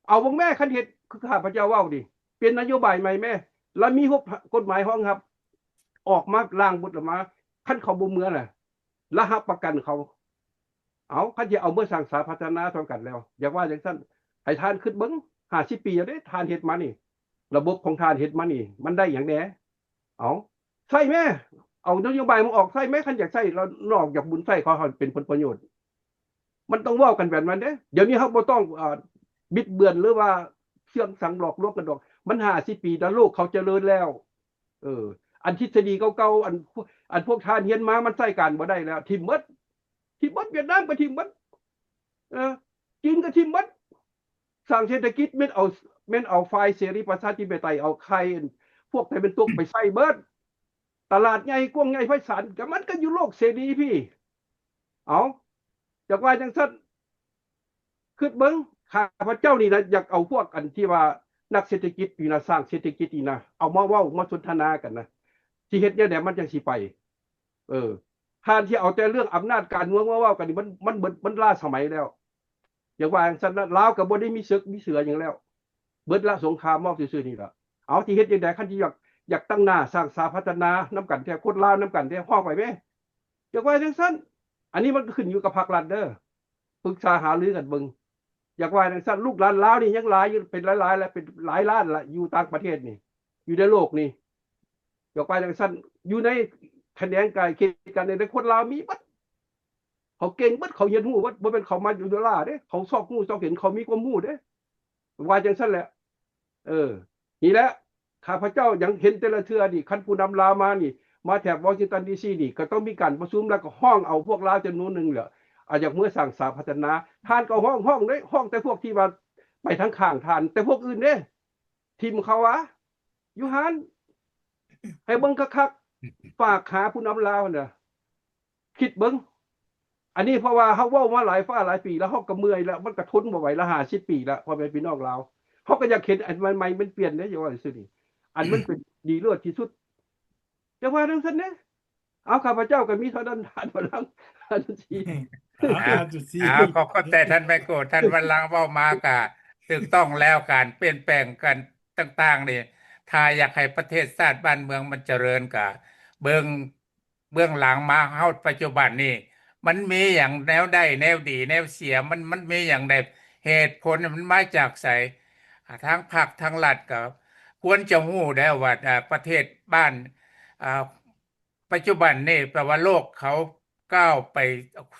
ເອົາເບິ່ງແມ້ ຄັນເຮັດຄືຂ້າພະເຈົ້າເວົ້ານີ້ ເປັນນະໂຍບາຍໃໝ່ແມ້ ລະມີກົດໝາຍຮອງຮັບ ອອກມາລ້າງບົດລະມາ ຄັນເຂົາບໍ່ເມືອນະ ລະຮັບປະກັນເຂົາ ເອົາ ຄັນຊິເອົາເມືອສ້າງສາພັດທະນາສ່ຳກັນແລ້ວ ຢາກວ່າຈັ່ງຊັ້ນ ໃຫ້ທ່ານຄິດເບິ່ງ ຫ້າສິບປີແລ້ວເດ້ ທ່ານເຮັດມານີ້ ລະບົບຂອງທ່ານເຮັດມານີ້ ມັນໄດ້ຫຍັງແດ່? ເອົາ ໃຊ້ແມ້ ເອົານະໂຍບາຍມາອອກໃຊ້ແມ້ ຄັນຢາກໃຊ້ລະນອກຈາກບຸນໃຊ້ ຂໍໃຫ້ເປັນຜົນປະໂຫຍດ ມັນຕ້ອງເວົ້າກັນແບບນັ້ນເດ້ ດຽວນີ້ເຮົາບໍ່ຕ້ອງ ເອີ ບິດເບືອນ ຫຼືວ່າເຊື່ອງສັງຫຼອກລວງກັນດອກ ມັນຫ້າສິບປີແລ້ວ ໂລກເຂົາຈະເລີນແລ້ວ ເອີ ອັນທິດສະດີເກົ່າໆ ອັນ ອັນພວກທ່ານຮຽນມາ ມັນໃຊ້ການບໍ່ໄດ້ແລ້ວ ຖິ້ມເບິດ ຖິ້ມເບິດ ຫວຽດນາມກໍຖິ້ມເບິດ ເອີ ຈີນກໍຖິ້ມເບິດ ສ້າງເສດຖະກິດແມ່ນເອົາ ແມ່ນເອົາຝ່າຍເສລີປະຊາທິປະໄຕ ເອົາໄຂ່ພວກຕາເວັນຕົກໄປໃຊ້ເບິດ ຕະຫຼາດໃຫຍ່ກວ້າງໃຫຍ່ໄພສານ ກໍມັນກໍຢູ່ໂລກເສລີພີ້ ເອົາ ຢາກວ່າຈັ່ງຊັ້ນ ຄິດເບິ່ງ ຂ້າພະເຈົ້ານີ້ນະ ຢາກເອົາພວກອັນທີ່ວ່ານັກເສດຖະກິດນີ້ນະ ສ້າງເສດຖະກິດນີ້ນະ ເອົາມາເວົ້າ ມາສົນທະນາກັນນະ ຊິເຮັດແນວໃດມັນຈັ່ງຊິໄປ ເອີ ທ່ານຊິເອົາແຕ່ເລື່ອງອຳນາດການເມືອງມາເວົ້າກັນນີ້ ມັນ ມັນເບິດ ມັນລ້າສະໄໝແລ້ວ ຢ່າວ່າຈັ່ງຊັ້ນນະ ລາວກໍບໍ່ໄດ້ມີເສິກມີເສືອຫຍັງແລ້ວ ເບິດລະສົງຄາມ ເວົ້າຊື່ໆນີ້ລະ ເອົາ ຊິເຮັດຈັ່ງໃດ ຄັນຊິຢາກ ຢາກຕັ້ງໜ້າສ້າງສາພັດທະນານຳກັນແທ້ ຄົນລາວນຳກັນແທ້ ຮ້ອງໄປແມ້ ຢ່າວ່າຈັ່ງຊັ້ນ ອັນນີ້ມັນກໍຂຶ້ນຢູ່ກັບພາກລັດເດີ ປຶກສາຫາລືກັນເບິ່ງ ຢາກວ່າຈັ່ງຊັ້ນ ລູກຫຼານລາວນີ້ຍັງຫຼາຍຢູ່ ເປັນຫຼາຍໆ ແລະ ເປັນຫຼາຍລ້ານລະ ຢູ່ຕ່າງປະເທດນີ້ ຢູ່ໃນໂລກນີ້ ຢາກວ່າຈັ່ງຊັ້ນ ຢູ່ໃນຂະແໜງການເຂດການໃດ ຄົນລາວມີເບິດ ເຂົາເກັ່ງເບິດ ເຂົາຮຽນຮູ້ເບິດ ບໍ່ແມ່ນເຂົາມາຢູ່ໂດລາເດ້ ເຂົາຊອກຮູ້ຊອກເຫັນ ເຂົາມີຄວາມຮູ້ເດ້ ວ່າຈັ່ງຊັ້ນແຫຼະ ເອີ ນີ້ແຫຼະ ຂ້າພະເຈົ້າຍັງເຫັນແຕ່ລະເທື່ອນີ້ ຄັນຜູ້ນຳລາວມານີ້ ມາແຖບວໍຊິງຕັນ ດີຊີ ນີ້ ກໍຕ້ອງມີການປະຊຸມ ແລ້ວກໍຮ້ອງເອົາພວກລາວຈຳນວນໜຶ່ງແຫຼະ ອາ ຢາກເມືອສ້າງສາພັດທະນາ ທ່ານກໍຮ້ອງ ຮ້ອງເດ້ ຮ້ອງແຕ່ພວກທີ່ວ່າໄປທາງຂ້າງທ່ານ ແຕ່ພວກອື່ນເດ້ ຖິ້ມເຂົາຫວາ ຢູ່ຫັ້ນ ໃຫ້ເບິ່ງຄັກໆ ຝາກຫາຜູ້ນຳລາວຫັ້ນນະ ຄິດເບິ່ງ ອັນນີ້ເພາະວ່າເຮົາເວົ້າມາຫຼາຍຟ້າຫຼາຍປີແລ້ວ ເຮົາກໍເມື່ອຍແລ້ວ ມັນກໍທົນບໍ່ໄຫວແລ້ວ ຫ້າສິບປີແລ້ວ ພໍ່ແມ່ພີ່ນ້ອງລາວ ເຮົາກໍຢາກເຫັນອັນໃໝ່ໆມັນປ່ຽນເດ້ ຢ່າວ່າຊື່ໆນີ້ ອັນມັນເປັນດີເລີດທີ່ສຸດ ຢ່າວ່າຈັ່ງຊັ້ນເດ້ ເອົາ ຂ້າພະເຈົ້າກໍມີເທົ່ານັ້ນ ທ່ານວັນລັງ ທ່ານ ອາ ອ່າ ຂໍຂອບໃຈທ່ານໄມໂກ ທ່ານວັນລັງເວົ້າມາກະຖືກຕ້ອງແລ້ວ ການປ່ຽນແປງກັນຕ່າງໆນີ້ ຖ້າຢາກໃຫ້ປະເທດຊາດບ້ານເມືອງມັນຈະເລີນ ກະເບິ່ງເບື້ອງຫຼັງມາຮອດປັດຈຸບັນນີ້ ມັນມີຫຍັງແນວໃດ ແນວດີ ແນວເສຍ ມັນ ມັນມີຫຍັງໃດ ເຫດຜົນມັນມາຈາກໃສ? ອາ ທາງພັກທາງລັດກະຄວນຈະຮູ້ແລ້ວວ່າ ອາ ປະເທດບ້ານ ອາ ປັດຈຸບັນນີ້ແປວ່າໂລກເຂົາກ້າວໄປ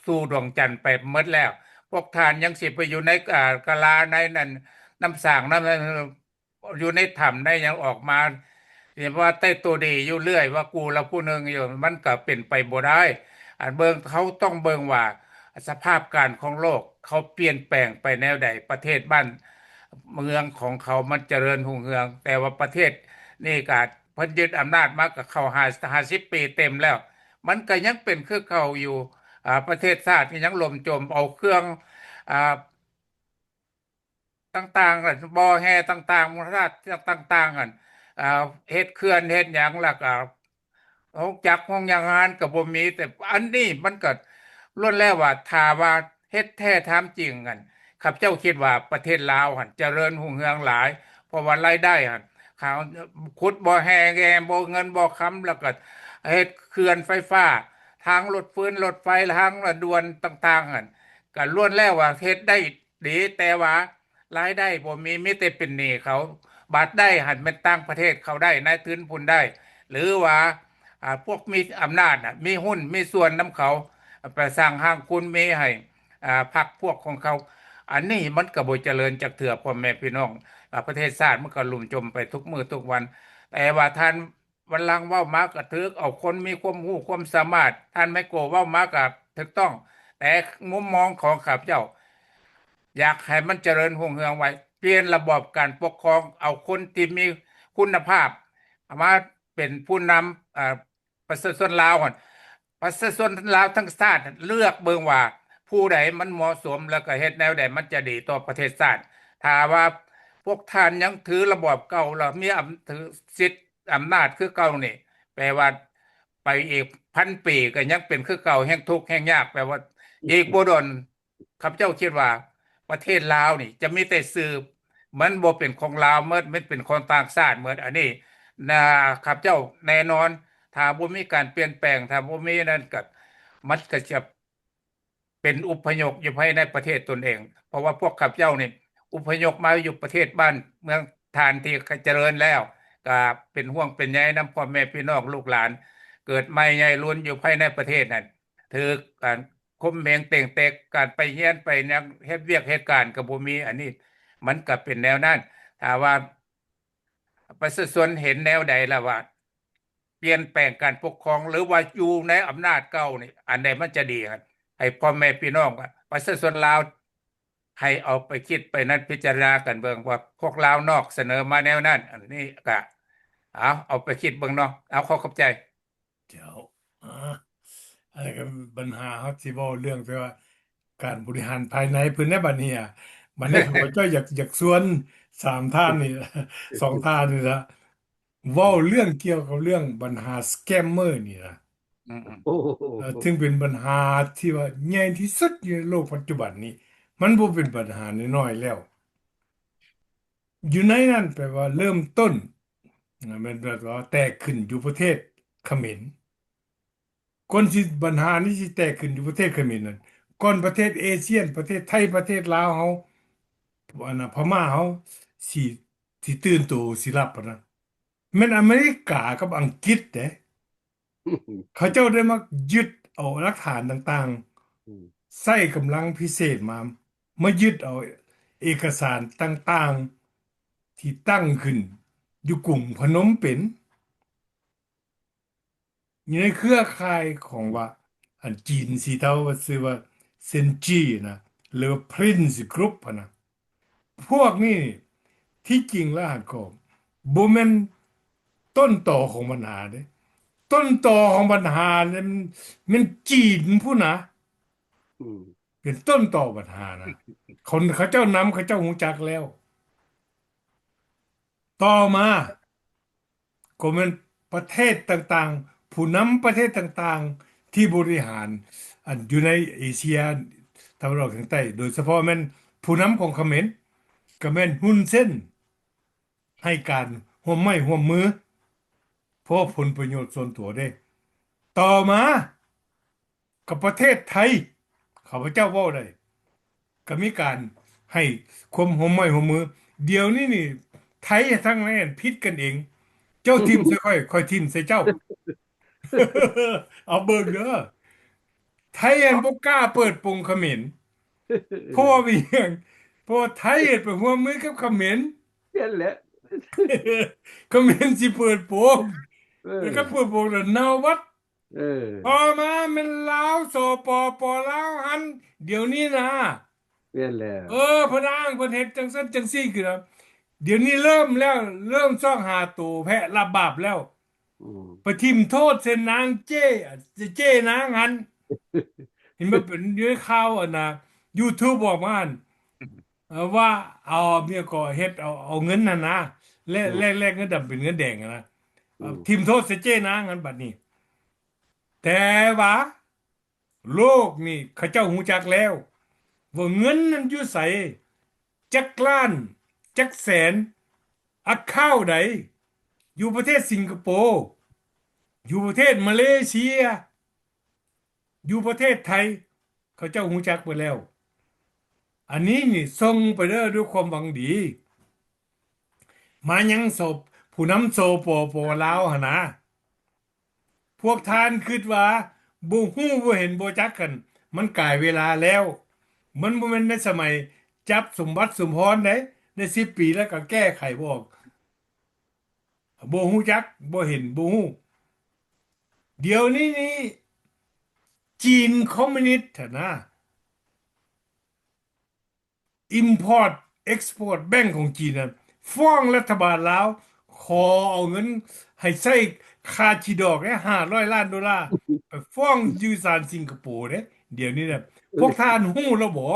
ສູ່ດວງຈັນໄປໝົດແລ້ວ ພວກທ່ານຍັງຊິໄປຢູ່ໃນ ອາ ກະລາໃນນັ້ນ ນ້ຳສ້າງ ນ້ຳ ຢູ່ໃນຖ້ຳໃນຫຍັງອອກມາ ຊິວ່າແຕ່ໂຕດີຢູ່ເລື້ອຍ ວ່າກູລະຜູ້ໜຶ່ງຢູ່ ມັນກໍເປັນໄປບໍ່ໄດ້ ອັນເບິ່ງ ເຮົາຕ້ອງເບິ່ງວ່າສະພາບການຂອງໂລກເຂົາປ່ຽນແປງໄປແນວໃດ ປະເທດບ້ານເມືອງຂອງເຂົາມັນຈະເລີນຮຸ່ງເຮືອງ ແຕ່ວ່າປະເທດນີ້ກໍ ເພິ່ນຍຶດອຳນາດມາກໍເຂົ້າຫ້າ ຫ້າສິບປີເຕັມແລ້ວ ມັນກໍຍັງເປັນຄືເກົ່າຢູ່ ອາ ປະເທດຊາດກໍຍັງຫຼົ່ມຈົມ ເອົາເຄື່ອງ ອາ ຕ່າງໆ ບໍ່ແຮ່ຕ່າງໆ ມູນທາດຕ່າງໆ ອັນ ອາ ເຮັດເຂື່ອນເຮັດຫຍັງ ແລ້ວກໍໂຮງຈັກໂຮງຫຍັງ ງານກໍບໍ່ມີ ແຕ່ອັນນີ້ມັນກໍລ້ວນແລ້ວວ່າ ຖ້າວ່າເຮັດແທ້ທຳຈິງ ອັນ ຂ້າພະເຈົ້າຄິດວ່າປະເທດລາວຫັ້ນຈະເລີນຮຸ່ງເຮືອງຫຼາຍ ເພາະວ່າລາຍໄດ້ຫັ້ນ ເຂົາຂຸດບໍ່ແຮ່ແງ່ບໍ່ເງິນບໍ່ຄຳ ແລ້ວກໍເຮັດເຂື່ອນໄຟຟ້າ ທາງລົດຟືນລົດໄຟ ທາງລະດ່ວນຕ່າງໆ ຫັ້ນ ກໍລ້ວນແລ້ວວ່າເຮັດໄດ້ດີ ແຕ່ວ່າລາຍໄດ້ບໍ່ມີ ມີແຕ່ເປັນໜີ້ເຂົາ ບາດໄດ້ຫັ້ນແມ່ນຕ່າງປະເທດເຂົາໄດ້ ນາຍທຶນພຸ້ນໄດ້ ຫຼືວ່າ ອາ ພວກມີອຳນາດນະ ມີຫຸ້ນມີສ່ວນນຳເຂົາ ໄປສ້າງຮ່າງຄູນມີໃຫ້ ອາ ພັກພວກຂອງເຂົາ ອັນນີ້ມັນກໍບໍ່ຈະເລີນຈັກເທື່ອ ພໍ່ແມ່ພີ່ນ້ອງ ອາ ປະເທດຊາດມັນກໍລຸ່ມຈົມໄປທຸກມື້ທຸກວັນ ແຕ່ວ່າທ່ານວັນຫຼັງເວົ້າມາກໍຖືກ ເອົາຄົນມີຄວາມຮູ້ຄວາມສາມາດ ທ່ານໄມໂກເວົ້າມາກໍຖືກຕ້ອງ ແຕ່ມຸມມອງຂອງຂ້າພະເຈົ້າ ຢາກໃຫ້ມັນຈະເລີນຮຸ່ງເຮືອງໄວ ປ່ຽນລະບອບການປົກຄອງ ເອົາຄົນທີ່ມີຄຸນນະພາບ ມາເປັນຜູ້ນຳ ເອີ ປະຊາຊົນລາວຫັ້ນ ປະຊາຊົນລາວທັງຊາດເລືອກເບິ່ງວ່າຜູ້ໃດມັນເໝາະສົມ ແລ້ວກໍເຮັດແນວໃດມັນຈະດີຕໍ່ປະເທດຊາດ. ຖ້າວ່າພວກທ່ານຍັງຖືລະບອບເກົ່າ ແລ້ວມີອຳ ຖືສິດອຳນາດຄືເກົ່ານີ້ ແປວ່າໄປອີກພັນປີກໍຍັງເປັນຄືເກົ່າ ແຮ່ງທຸກແຮ່ງຍາກ. ແປວ່າອີກບໍ່ດົນ ຂ້າພະເຈົ້າຄິດວ່າປະເທດລາວນີ້ຈະມີແຕ່ຊື່ ມັນບໍ່ເປັນຂອງລາວໝົດ ມັນເປັນຂອງຕ່າງຊາດໝົດ. ອັນນີ້ນະ ຂ້າພະເຈົ້າແນ່ນອນ ຖ້າບໍ່ມີການປ່ຽນແປງ ຖ້າບໍ່ມີນັ້ນ ກໍ ມັນກໍຈະເປັນອົບພະຍົບຢູ່ພາຍໃນປະເທດຕົນເອງ ເພາະວ່າພວກຂ້າພະເຈົ້ານີ້ອົບພະຍົບມາຢູ່ປະເທດບ້ານເມືອງທ່ານທີ່ຈະເລີນແລ້ວ ກໍເປັນຫ່ວງເປັນໃຍນຳພໍ່ແມ່ພີ່ນ້ອງລູກຫຼານ ເກີດໃໝ່ໃຫຍ່ລຸນຢູ່ພາຍໃນປະເທດນັ້ນ ຖືກ ອັນ ຂົ່ມເຫງເຕັງເຕັກ ການໄປຮຽນໄປຫຍັງ ເຮັດວຽກເຮັດການກໍບໍ່ມີ. ອັນນີ້ມັນກໍເປັນແນວນັ້ນ ຖ້າວ່າປະຊາຊົນເຫັນແນວໃດລະວ່າປ່ຽນແປງການປົກຄອງ ຫຼືວ່າຢູ່ໃນອຳນາດເກົ່ານີ້ ອັນໃດມັນຈະດີ ໃຫ້ພໍ່ແມ່ພີ່ນ້ອງປະຊາຊົນລາວ ໃຫ້ເອົາໄປຄິດໄປນັ້ນ ພິຈາລະນາກັນເບິ່ງວ່າພວກລາວນອກສະເໜີມາແນວນັ້ນ. ອັນນີ້ກະ ເອົາ ເອົາໄປຄິດເບິ່ງເນາະ. ເອົາ ຂໍຂອບໃຈ. ເຈົ້າ ອາ ອັນນັ້ນກໍບັນຫາ ເຮົາຊິເວົ້າເລື່ອງແຕ່ວ່າການບໍລິຫານພາຍໃນເພິ່ນໃນບັດນີ້ອະ. ບັດນີ້ຂ້າພະເຈົ້າຢາກ ຢາກຊວນສາມທ່ານນີ້ ສອງທ່ານນີ້ລະ ເວົ້າເລື່ອງກ່ຽວກັບເລື່ອງບັນຫາສະແກມເມີນີ້ລະ. ອືມໆ ໂອ້ໂຫ ເອີ ເຊິ່ງເປັນບັນຫາທີ່ວ່າໃຫຍ່ທີ່ສຸດຢູ່ໃນໂລກປັດຈຸບັນນີ້ ມັນບໍ່ເປັນບັນຫານ້ອຍໆແລ້ວ. ຢູ່ໃນນັ້ນແປວ່າເລີ່ມຕົ້ນ ແມ່ນແບບວ່າແຕກຂຶ້ນຢູ່ປະເທດຂະເໝນ. ກ່ອນຊິ ບັນຫານີ້ຊິແຕກຂຶ້ນຢູ່ປະເທດຂະເໝນນັ້ນ ກ່ອນປະເທດເອຊຽນ ປະເທດໄທ ປະເທດລາວເຮົາ ອັນນະ ພະມ້າເຮົາຊິ ຊິຕື່ນໂຕ ຊິຮັບຫັ້ນນະ ແມ່ນອາເມລິກາກັບອັງກິດເດ້. ເຂົາເຈົ້າໄດ້ມາຍຶດເອົາຫຼັກຖານຕ່າງໆ ອືມ ໃຊ້ກຳລັງພິເສດມາ ມາຍຶດເອົາເອກະສານຕ່າງໆ ທີ່ຕັ້ງຂຶ້ນຢູ່ກຸງພະນົມເປັນ ຢູ່ໃນເຄືອຂ່າຍຂອງວ່າ ອັນຈີນສີເທົາ ວ່າຊື່ວ່າ ເຊັນຈີນະ ຫຼືວ່າ Prince Group ຫັ້ນນະ. ພວກນີ້ທີ່ຈິງແລ້ວຫັ້ນກໍບໍ່ແມ່ນຕົ້ນຕໍຂອງບັນຫາເດ້. ຕົ້ນຕໍຂອງບັນຫານັ້ນແມ່ນຈີນພຸ້ນນະ. ອືມ ເປັນຕົ້ນຕໍບັນຫານະ. ຄົນເຂົາເຈົ້ານຳ ເຂົາເຈົ້າຮູ້ຈັກແລ້ວ. ຕໍ່ມາ ກໍແມ່ນປະເທດຕ່າງໆ ຜູ້ນຳປະເທດຕ່າງໆ ທີ່ບໍລິຫານ ອັນ ຢູ່ໃນເອເຊຍຕາເວັນອອກສຽງໃຕ້ ໂດຍສະເພາະແມ່ນຜູ້ນຳຂອງຂະເໝນ ກໍແມ່ນຮຸນເຊັນ ໃຫ້ການຮ່ວມໄມ້ຮ່ວມມື ເພາະຜົນປະໂຫຍດສ່ວນຕົວເດ້. ຕໍ່ມາ ກັບປະເທດໄທ ຂ້າພະເຈົ້າເວົ້າໄດ້ ກໍມີການໃຫ້ຄວາມຮ່ວມໄມ້ຮ່ວມມື. ດຽວນີ້ນີ້ ໄທທາງໃນຫັ້ນຜິດກັນເອງ ເຈົ້າຖິ້ມໃສ່ຂ້ອຍ ຂ້ອຍຖິ້ມໃສ່ເຈົ້າ. ເອົາເບິ່ງເດີ ໄທຫັ້ນບໍ່ກ້າເປີດໂປງຂະເໝນ ເພາະວ່າເປັນຫຍັງ? ເພາະວ່າໄທຫັ້ນໄປຮ່ວມມືກັບຂະເໝນ. ແມ່ນແຫຼະ ຂະເໝນຊິເປີດໂປງ ເອີ ແລ້ວກໍເປີດໂປງແລ້ວເນົ່າບັດ. ເອີ ຕໍ່ມາແມ່ນລາວ ສປປ ລາວຫັ້ນ ດຽວນີ້ນະ. ແມ່ນແລ້ວ ເອີ ເພິ່ນອ້າງເພິ່ນເຮັດຈັ່ງຊັ້ນຈັ່ງຊີ້ຂຶ້ນນະ. ດຽວນີ້ເລີ່ມແລ້ວ ເລີ່ມຊອກຫາໂຕແພະລັບບາບແລ້ວ. ອືມ ໄປຖິ້ມໂທດໃສ່ນາງເຈ້ ເຈ້ນາງຫັ້ນ. ເຫັນບໍ່ ເປັນຢູ່ໃນຂ່າວ ອັນນະ YouTube ອອກມາຫັ້ນ ເອີ ວ່າເອົາ ເມຍກໍເຮັດເອົາ ເອົາເງິນຫັ້ນນະ ແລກ ອືມ ແລກ ແລກເງິນດຳເປັນເງິນແດງຫັ້ນນະ. ອືມ ຖິ້ມໂທດໃສ່ເຈ້ນາງຫັ້ນບັດນີ້. ແຕ່ວ່າໂລກນີ້ເຂົາເຈົ້າຮູ້ຈັກແລ້ວ ວ່າເງິນນັ້ນຢູ່ໃສ ຈັກລ້ານ ຈັກແສນ ອາຄາວໃດ ຢູ່ປະເທດສິງກະໂປ ຢູ່ປະເທດມາເລເຊຍ ຢູ່ປະເທດໄທ ເຂົາເຈົ້າຮູ້ຈັກເບິດແລ້ວ. ອັນນີ້ນີ້ສົ່ງໄປເດີ ດ້ວຍຄວາມຫວັງດີ ມາຍັງ ສ- ຜູ້ນຳ ສປປ ລາວຫັ້ນນະ. ພວກທ່ານຄິດວ່າບໍ່ຮູ້ ບໍ່ເຫັນ ບໍ່ຈັກກັນ ມັນກາຍເວລາແລ້ວ. ມັນບໍ່ແມ່ນໃນສະໄໝຈັບສົມບັດສົມພອນເດ້ ໃນສິບປີແລ້ວກໍແກ້ໄຂບໍ່ອອກ. ບໍ່ຮູ້ຈັກ ບໍ່ເຫັນ ບໍ່ຮູ້. ດຽວນີ້ນີ້ ຈີນຄອມມິວນິດຫັ້ນນະ Import Export Bank ຂອງຈີນນັ້ນ ຟ້ອງລັດຖະບານລາວ ຂໍເອົາເງິນ ໃຫ້ໃຊ້ຄ່າຂີ້ດອກເດ້ ຫ້າຮ້ອຍລ້ານໂດລາ ໄປຟ້ອງຢູ່ສານສິງກະໂປເດ້. ດຽວນີ້ນະ ພວກທ່ານຮູ້ແລ້ວບໍ່?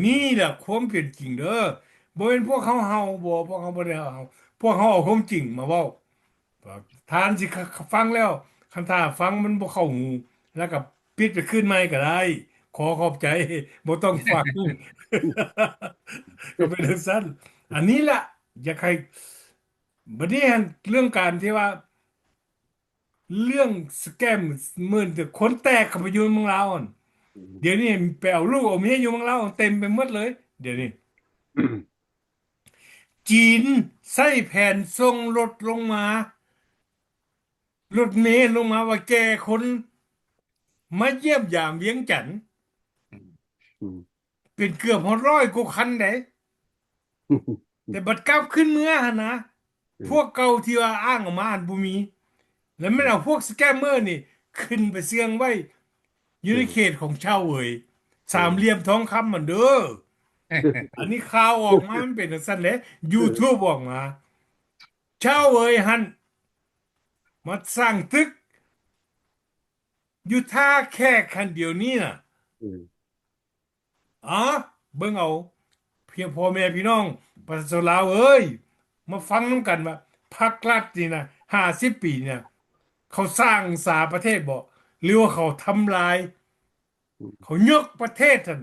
ນີ້ແຫຼະຄວາມເປັນຈິງເດີ. ບໍ່ແມ່ນພວກເຮົາເຮົາບໍ່, ພວກເຮົາບໍ່ໄດ້ເຮົາ, ພວກເຮົາເອົາຄວາມຈິງມາເວົ້າ. ທ່ານຊິຟັງແລ້ວ, ຄັນຖ້າຟັງມັນບໍ່ເຂົ້າຫູ ແລ້ວກໍປິດໄປຄືນໃໝ່ກໍໄດ້. ຂໍຂອບໃຈ, ບໍ່ຕ້ອງຟັງ. ກໍເປັນຈັ່ງຊັ້ນ. ອັນນີ້ລະ ຢາກໃຫ້ ບັດນີ້ຫັ້ນ ເລື່ອງການທີ່ວ່າ ເລື່ອງສະແກມເມີນ ແຕ່ຄົນແຕກເຂົ້າໄປຢູ່ເມືອງລາວຫັ້ນ. ອືມ ດຽວນີ້ໄປເອົາລູກເອົາເມຍຢູ່ເມືອງລາວເຕັມໄປໝົດເລີຍ ດຽວນີ້. ຈີນໃຊ້ແຜນສົ່ງລົດລົງມາ, ລົດເມລົງມາໄວ້ແກ່ຄົນມາຢ້ຽມຢາມວຽງຈັນ. ອືມ ເປັນເກືອບຮອດຮ້ອຍກວ່າຄັນໃດ໋. ແຕ່ບັດກັບຄືນເມືອຫັ້ນນະ ອືມ ພວກເກົ່າທີ່ວ່າອ້າງອອກມາຫັ້ນບໍ່ມີ. ແລ້ວແມ່ນເອົາພວກສະແກມເມີນີ້ຂຶ້ນໄປເຊື່ອງໄວ້ຢູ່ໃນເຂດຂອງເຊົາເອີຍ ອືມ ສາມຫຼ່ຽມທອງຄຳຫັ້ນເດີ. ອັນນີ້ຂ່າວອອກມາມັນເປັນຈັ່ງຊັ້ນແຫຼະ ຢູທູບອອກມາ. ເຊົາເອີຍຫັ້ນມາສ້າງຕຶກຢູ່ທ່າແຂກຫັ້ນດຽວນີ້ນະ. ອືມ ອາ ເບິ່ງເອົາ ພ- ພໍ່ແມ່ພີ່ນ້ອງປະຊາຊົນລາວເອີຍ ມາຟັງນຳກັນວ່າ ພັກລັດນີ້ນະ ຫ້າສິບປີນີ້ນະ ເຂົາສ້າງສາປະເທດບໍ ຫຼືວ່າເຂົາທຳລາຍ? ອືມ ເຂົາຍົກປະເທດຫັ້ນ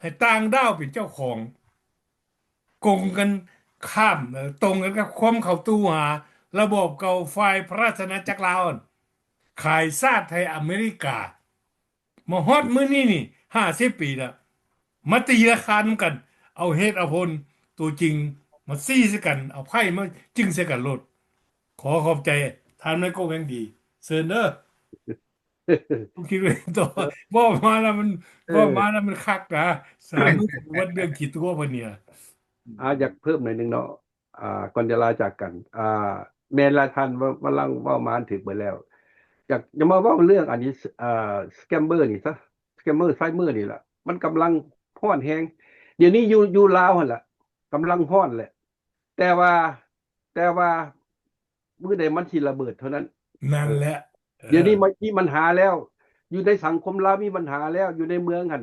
ໃຫ້ຕ່າງດ້າວເປັນເຈົ້າຂອງ ກົງກັນຂ້າມ ເອີ ຕົງກັນກັບຄວາມເຂົ້າຕູ່ຫາລະບອບເກົ່າ ຝ່າຍພະລາຊະອານາຈັກລາວຫັ້ນ ຂາຍຊາດໃຫ້ອາເມລິກາ. ມາຮອດມື້ນີ້ນີ້ ຫ້າສິບປີແລ້ວ ມາຕີລາຄານຳກັນ ເອົາເຫດເອົາຜົນຕົວຈິງມາຊີ້ໃສ່ກັນ ເອົາໄພ້ມາຈິງໃສ່ກັນໂລດ. ຂໍຂອບໃຈທ່ານໄມໂກແຮງດີ ເຊີນເດີ. ຄິດວ່າຕໍ່ ເອີ ເວົ້າມາແລ້ວມັນ ເອີ ເວົ້າມາແລ້ວມັນຄັກນະ ສາມມື້ເບິດເລື່ອງຂີ້ຕົວເພິ່ນນີ້ນະ. ອາ ຢາກເພີ່ມໜ້ອຍໜຶ່ງເນາະ. ອ່າ ກ່ອນຈະລາຈາກກັນ ອ່າ ແມ່ນລະ ທ່ານວ່າ ວ່າລັງເວົ້າມາຖືກເບິດແລ້ວ. ຢາກ ຢາກມາເວົ້າເລື່ອງອັນນີ້ ອ່າ ສະແກມເມີນີ້ຊະ ສະແກມເມີໄຊເມີນີ້ລະ ມັນກຳລັງຮ້ອນແຮງ. ດຽວນີ້ຢູ່ ຢູ່ລາວຫັ້ນລະ ກຳລັງຮ້ອນແຫຼະ ແຕ່ວ່າ ແຕ່ວ່າມື້ໃດມັນຊິລະເບີດເທົ່ານັ້ນ. ນັ້ນແຫຼະ ເອີ ດຽວນີ້ມັນມີບັນຫາແລ້ວ ຢູ່ໃນສັງຄົມລາວມີບັນຫາແລ້ວ ຢູ່ໃນເມືອງຫັ້ນ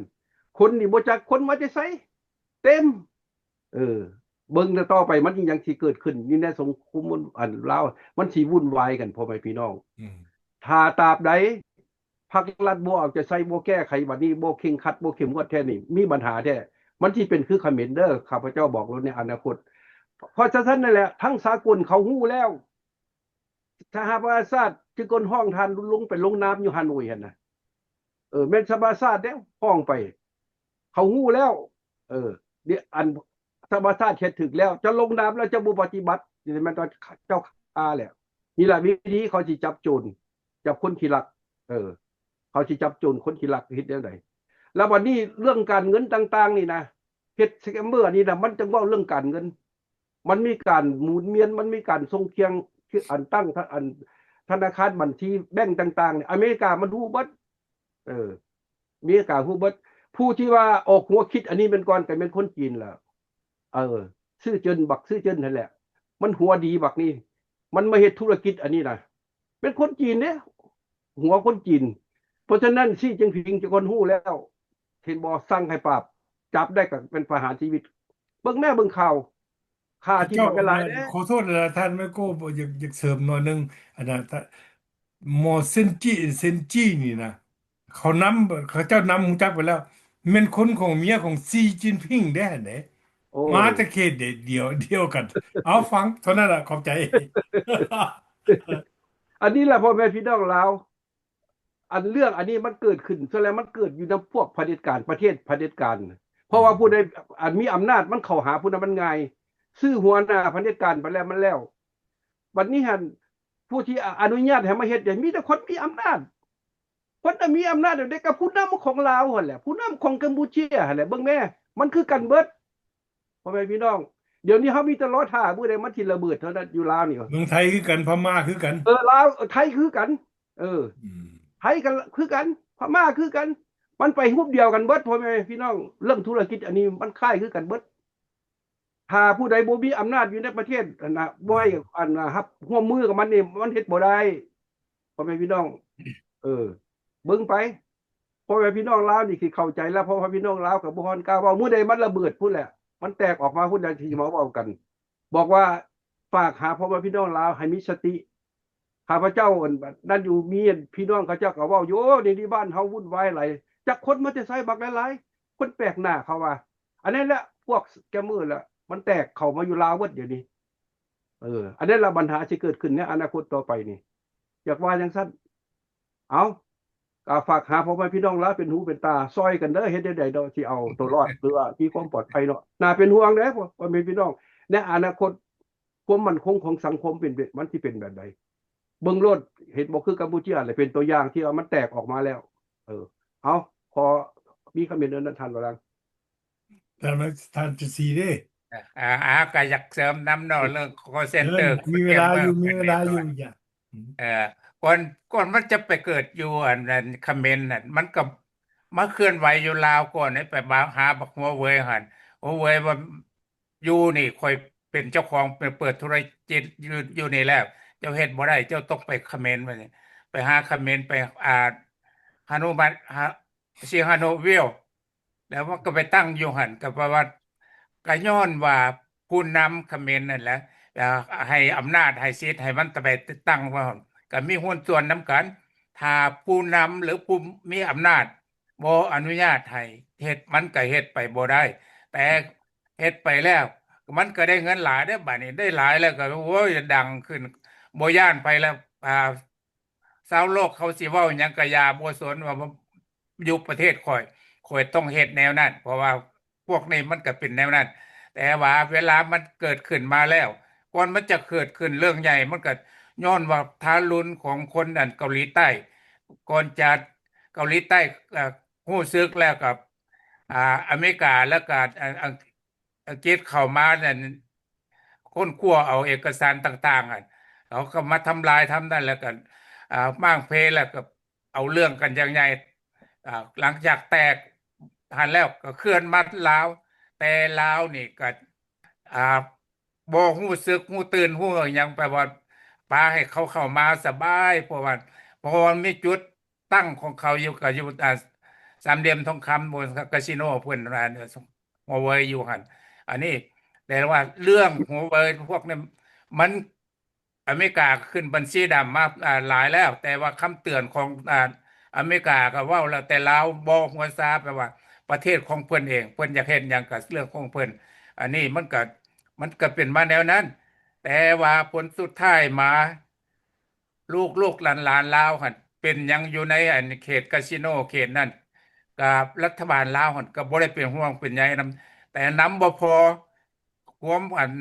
ຄົນນີ້ບໍ່ຈັກຄົນມາແຕ່ໃສ ເຕັມ. ເອີ ເບິ່ງແຕ່ຕໍ່ໄປມັນອີ່ຫຍັງຊິເກີດຂຶ້ນຢູ່ໃນສັງຄົມອັນລາວ ມັນຊິວຸ່ນວາຍກັນ ພໍ່ແມ່ພີ່ນ້ອງ. ອືມ ຖ້າຕາບໃດພັກລັດບໍ່ເອົາໃຈໃສ່ ບໍ່ແກ້ໄຂບັດນີ້ ບໍ່ເຄັ່ງຄັດ ບໍ່ເຂັ້ມງວດແທ້ນີ້ ມີບັນຫາແທ້ ມັນຊິເປັນຄືຂະເໝນເດີ ຂ້າພະເຈົ້າບອກໂລດໃນອະນາຄົດ. ເພາະສະນັ້ນນັ້ນແຫຼະ ທັງສາກົນເຂົາຮູ້ແລ້ວ ສະຫະປະຊາຊາດ ຄືຄົນຮ້ອງທ່ານລົງໄປລົງນາມຢູ່ຮາໂນຍຫັ້ນນະ ເອີ ແມ່ນສະຫະປະຊາຊາດເດ້ຮ້ອງໄປ ເຂົາຮູ້ແລ້ວ ເອີ ດຽວອັນສະຫະປະຊາຊາດເຮັດຖືກແລ້ວ ເຈົ້າລົງນາມແລ້ວເຈົ້າບໍ່ປະຕິບັດ ນີ້ແມ່ນເຈົ້າຂ້າແລ້ວ. ນີ້ລະວິທີເຂົາຊິຈັບໂຈນ ຈັບຄົນຂີ້ລັກ ເອີ ເຂົາຊິຈັບໂຈນຄົນຂີ້ລັກເຮັດແນວໃດ? ແລ້ວບັດນີ້ເລື່ອງການເງິນຕ່າງໆນີ້ນະ ເຮັດສະແກມເມີອັນນີ້ນະ ມັນຈັ່ງເວົ້າເລື່ອງການເງິນ ມັນມີການໝູນມຽນ ມັນມີການສົ່ງຄຽງ ອັນຕັ້ງ ທະ ອັນທະນາຄານ ບັນຊີແບັງຕ່າງໆ ອາເມລິກາມັນຮູ້ເບິດ ເອີ ອາເມລິກາຮູ້ເບິດ. ຜູ້ທີ່ວ່າອອກຫົວຄິດອັນນີ້ແມ່ນກ່ອນ ກໍແມ່ນຄົນຈີນລະ ເອີ ຊື່ເຈິນ ບັກຊື່ເຈິນຫັ້ນແຫຼະ ມັນຫົວດີບັກນີ້ ມັນມາເຮັດທຸລະກິດອັນນີ້ນະ ເປັນຄົນຈີນເດ້ ຫົວຄົນຈີນ. ເພາະສະນັ້ນ ຊີຈິ້ນຜິງ ເຈົ້າຄວນຮູ້ແລ້ວ ເຫັນບໍ່? ສັ່ງໃຫ້ປາບ ຈັບໄດ້ກໍເປັນປະຫານຊີວິດ. ເບິ່ງແມ້ ເບິ່ງຂ່າວ ຂ້າທີ່ບໍ່ເປັນຫຼາຍເດ້. ຂໍໂທດນະ ທ່ານໄມໂກ ຢາກ ຢາກເສີມໜ້ອຍໜຶ່ງ ອັນນັ້ນ ໝໍເຊັນຈີ ເຊັນຈີນີ້ນະ ເຂົານຳ ເຂົາເຈົ້ານຳ ຮູ້ຈັກໄປແລ້ວ ແມ່ນຄົນຂອງເມຍຂອງຊີຈິ້ນຜິງເດ້ຫັ້ນເດ້. ໂອ້ ມາແຕ່ເຂດດຽວ ດຽວກັນ. ເອົາ ຟັງເທົ່ານັ້ນລະ ຂອບໃຈ. ອັນນີ້ລະ ພໍ່ແມ່ພີ່ນ້ອງລາວ ອັນເລື່ອງອັນນີ້ມັນເກີດຂຶ້ນ ສ່ວນຫຼາຍມັນເກີດຢູ່ນຳພວກຜະເດັດການ ປະເທດຜະເດັດການ. ເພາະວ່າ ອືມ ຜູ້ໃດ ອັນມີອຳນາດ ມັນເຂົ້າຫາຜູ້ນັ້ນມັນງ່າຍ ຊື້ຫົວໜ້າຜະເດັດການໄປແລ້ວ ມັນແລ້ວ. ບັດນີ້ຫັ້ນ ຜູ້ທີ່ອະ ອະນຸຍາດໃຫ້ມາເຮັດນີ້ ມີແຕ່ຄົນມີອຳນາດ. ຄົນທີ່ມີອຳນາດແນວໃດ ກໍຜູ້ນຳຂອງລາວຫັ້ນແຫຼະ ຜູ້ນຳຂອງກຳປູເຈຍຫັ້ນແຫຼະ. ເບິ່ງແມ້ ມັນຄືກັນເບິດ ພໍ່ແມ່ພີ່ນ້ອງ. ດຽວນີ້ເຮົາມີແຕ່ລໍຖ້າມື້ໃດມັນຊິລະເບີດເທົ່ານັ້ນ ຢູ່ລາວນີ້. ເມືອງໄທຄືກັນ ພະມ້າຄືກັນ. ເອີ ລາວ ເອີ ໄທຄືກັນ. ເອີ ອືມ ໄທກໍຄືກັນ ພະມ້າຄືກັນ. ມັນໄປຮູບດຽວກັນເບິດ ພໍ່ແມ່ພີ່ນ້ອງ. ເລື່ອງທຸລະກິດອັນນີ້ມັນຄ້າຍຄືກັນເບິດ. ຖ້າຜູ້ໃດບໍ່ມີອຳນາດຢູ່ໃນປະເທດຫັ້ນນະ ບໍ່ໃຫ້ອັນນະ ຮັບຮ່ວມມືກັບມັນນີ້ ມັນເຮັດບໍ່ໄດ້ ພໍ່ແມ່ພີ່ນ້ອງ. ເອີ ເບິ່ງໄປ ພໍ່ແມ່ພີ່ນ້ອງລາວນີ້ຊິເຂົ້າໃຈແລ້ວ ເພາະວ່າພີ່ນ້ອງລາວກໍບໍ່ຮອນກ້າເວົ້າ ມື້ໃດມັນລະເບີດພຸ້ນແຫຼະ ມັນແຕກອອກມາພຸ້ນແຫຼະ ທີ່ມາເວົ້າກັນ. ບອກວ່າ ຝາກຫາພໍ່ແມ່ພີ່ນ້ອງລາວໃຫ້ມີສະຕິ. ຂ້າພະເຈົ້າອັນນັ້ນຢູ່ ມີພີ່ນ້ອງເຂົາເຈົ້າກໍເວົ້າຢູ່ ໂອ້ ດຽວນີ້ບ້ານເຮົາວຸ້ນວາຍຫຼາຍ ຈັກຄົນມາແຕ່ໃສ ບັກຫຼາຍໆ ຄົນແປກໜ້າ ເຂົາວ່າ. ອັນນັ້ນແຫຼະ ພວກສະແກມເມີລະ ມັນແຕກເຂົ້າມາຢູ່ລາວເບິດດຽວນີ້. ເອີ ອັນນັ້ນລະບັນຫາຊິເກີດຂຶ້ນໃນອະນາຄົດຕໍ່ໄປນີ້ ຢາກວ່າຈັ່ງຊັ້ນ. ເອົາ ກໍຝາກຫາພໍ່ແມ່ພີ່ນ້ອງລາວເປັນຫູເປັນຕາ ຊ່ອຍກັນເດີ ເຮັດແນວໃດເນາະ ຊິເອົາຕົວລອດ ຫຼືວ່າມີຄວາມປອດໄພເນາະ. ໜ້າເປັນຫ່ວງເດ້ ພໍ່ແມ່ພີ່ນ້ອງ ໃນອະນາຄົດ ຄວາມໝັ້ນຄົງຂອງສັງຄົມເປັນ ມັນຊິເປັນແບບໃດ? ເບິ່ງໂລດ ເຫັນບໍ່ ຄືກຳປູເຈຍແຫຼະ ເປັນຕົວຢ່າງທີ່ວ່າມັນແຕກອອກມາແລ້ວ. ເອີ ເອົາ ຂໍມີຄອມເມັນອັນນັ້ນ ທ່ານວະລັງ. ທ່ານ ທ່ານຈະສີເດ້. ອ່າ ອ່າ ກໍຢາກເສີມນຳເນາະ ເອີ ເລື່ອງ call center ເອີ ມີເວລາຢູ່ ມີເວລາຢູ່ ຢ່າ ເອີ ກ່ອນ ກ່ອນມັນຈະໄປເກີດຢູ່ອັນ ອັນຄອມເມັນນັ້ນ ມັນກໍມາເຄື່ອນໄຫວຢູ່ລາວກ່ອນ ໄປມາຫາບັກຫົວເຫວີຍຫັ້ນ ຫົວເຫວີຍວ່າ ຢູ່ນີ້ຂ້ອຍເປັນເຈົ້າຂອງ ເປີດ ເປີດທຸລະກິດຢູ່ ຢູ່ນີ້ແລ້ວ ເຈົ້າເຮັດບໍ່ໄດ້ ເຈົ້າຕ້ອງໄປຂະເໝນ ວ່າຊັ້ນ ໄປຫາຂະເໝນ ໄປ ອ່າ ຮານຸມັດ ຮາ ຊິຮາໂນວິວ ແລ້ວມັນກໍໄປຕັ້ງຢູ່ຫັ້ນ ກໍແປວ່າ ກໍຍ້ອນວ່າຜູ້ນຳຂະເໝນນັ້ນແຫຼະ ອ່າ ໃຫ້ອຳນາດ ໃຫ້ສິດ ໃຫ້ມັນໄປຕັ້ງວ່າ ກໍມີຫຸ້ນສ່ວນນຳກັນ. ຖ້າຜູ້ນຳ ຫຼື ຜູ້ມີອຳນາດ ບໍ່ອະນຸຍາດໃຫ້ເຮັດ ມັນກໍເຮັດໄປບໍ່ໄດ້ ແຕ່ເຮັດໄປແລ້ວ ມັນກໍໄດ້ເງິນຫຼາຍເດ້ ບາດນີ້ໄດ້ຫຼາຍແລ້ວກໍ ໂອ້ຍ ດັງຂຶ້ນ ບໍ່ຢ້ານໃຜແລ້ວ ອ່າ ຊາວໂລກເຂົາຊິເວົ້າຫຍັງກໍຢ່າ ບໍ່ສົນວ່າຢູ່ປະເທດຂ້ອຍ ຂ້ອຍຕ້ອງເຮັດແນວນັ້ນ ເພາະວ່າພວກນີ້ມັນກໍເປັນແນວນັ້ນ. ແຕ່ວ່າເວລາມັນເກີດຂຶ້ນມາແລ້ວ ກ່ອນມັນຈະເກີດຂຶ້ນເລື່ອງໃຫຍ່ ມັນກໍຍ້ອນວ່າທາລຸນຂອງຄົນອັນເກົາຫຼີໃຕ້ ກ່ອນຈະເກົາຫຼີໃຕ້ ເອີ ຮູ້ສຶກແລ້ວກໍ ອ່າ ອາເມລິກາ ແລ້ວກໍ ອັງ ອັງກິດເຂົ້າມານັ້ນ ຄົ້ນຄວ້າເອົາເອກະສານຕ່າງໆ ຫັ້ນ ເຂົາກໍມາທຳລາຍທຳນັ້ນ ແລ້ວກໍ ອ່າ ມ້າງເພ ແລ້ວກໍເອົາເລື່ອງກັນຢ່າງໃຫຍ່. ອ່າ ຫຼັງຈາກແຕກຫັ້ນແລ້ວ ກໍເຄື່ອນມາລາວ ແຕ່ລາວນີ້ກໍ ອ່າ ບໍ່ຮູ້ສຶກຮູ້ຕື່ນຮູ້ຫຍັງ ແປວ່າປາໃຫ້ເຂົາເຂົ້າມາສະບາຍ ເພາະວ່າ ເພາະວ່າມີຈຸດ ຕັ້ງຂອງເຂົາຢູ່ ກໍຢູ່ ອ່າ ສາມຫຼ່ຽມທອງຄຳ ກາສິໂນເພິ່ນ ອ່າ ຫົວເຫວີຍຢູ່ຫັ້ນ. ອັນນີ້ ແຕ່ວ່າເລື່ອງຫົວເຫວີຍພວກນີ້ ມັນ ອາເມລິກາຂຶ້ນບັນຊີດຳມາ ອ່າ ຫຼາຍແລ້ວ ແຕ່ວ່າຄຳເຕືອນຂອງ ອ່າ ອາເມລິກາກໍເວົ້າແລ້ວ ແຕ່ລາວບໍ່ຫົວຊາ ແປວ່າປະເທດຂອງເພິ່ນເອງ ເພິ່ນຢາກເຮັດຫຍັງກໍເລື່ອງຂອງເພິ່ນ. ອັນນີ້ມັນກໍ ມັນກໍເປັນມາແນວນັ້ນ ແຕ່ວ່າຜົນສຸດທ້າຍມາ ລູກໆຫຼານໆລາວຫັ້ນ ເປັນຫຍັງຢູ່ໃນອັນເຂດກາສິໂນເຂດນັ້ນ ກັບລັດຖະບານລາວຫັ້ນກໍບໍ່ໄດ້ເປັນຫ່ວງເປັນໃຍນຳ ແຕ່ນຳບໍ່ພໍ ຄວາມອັນ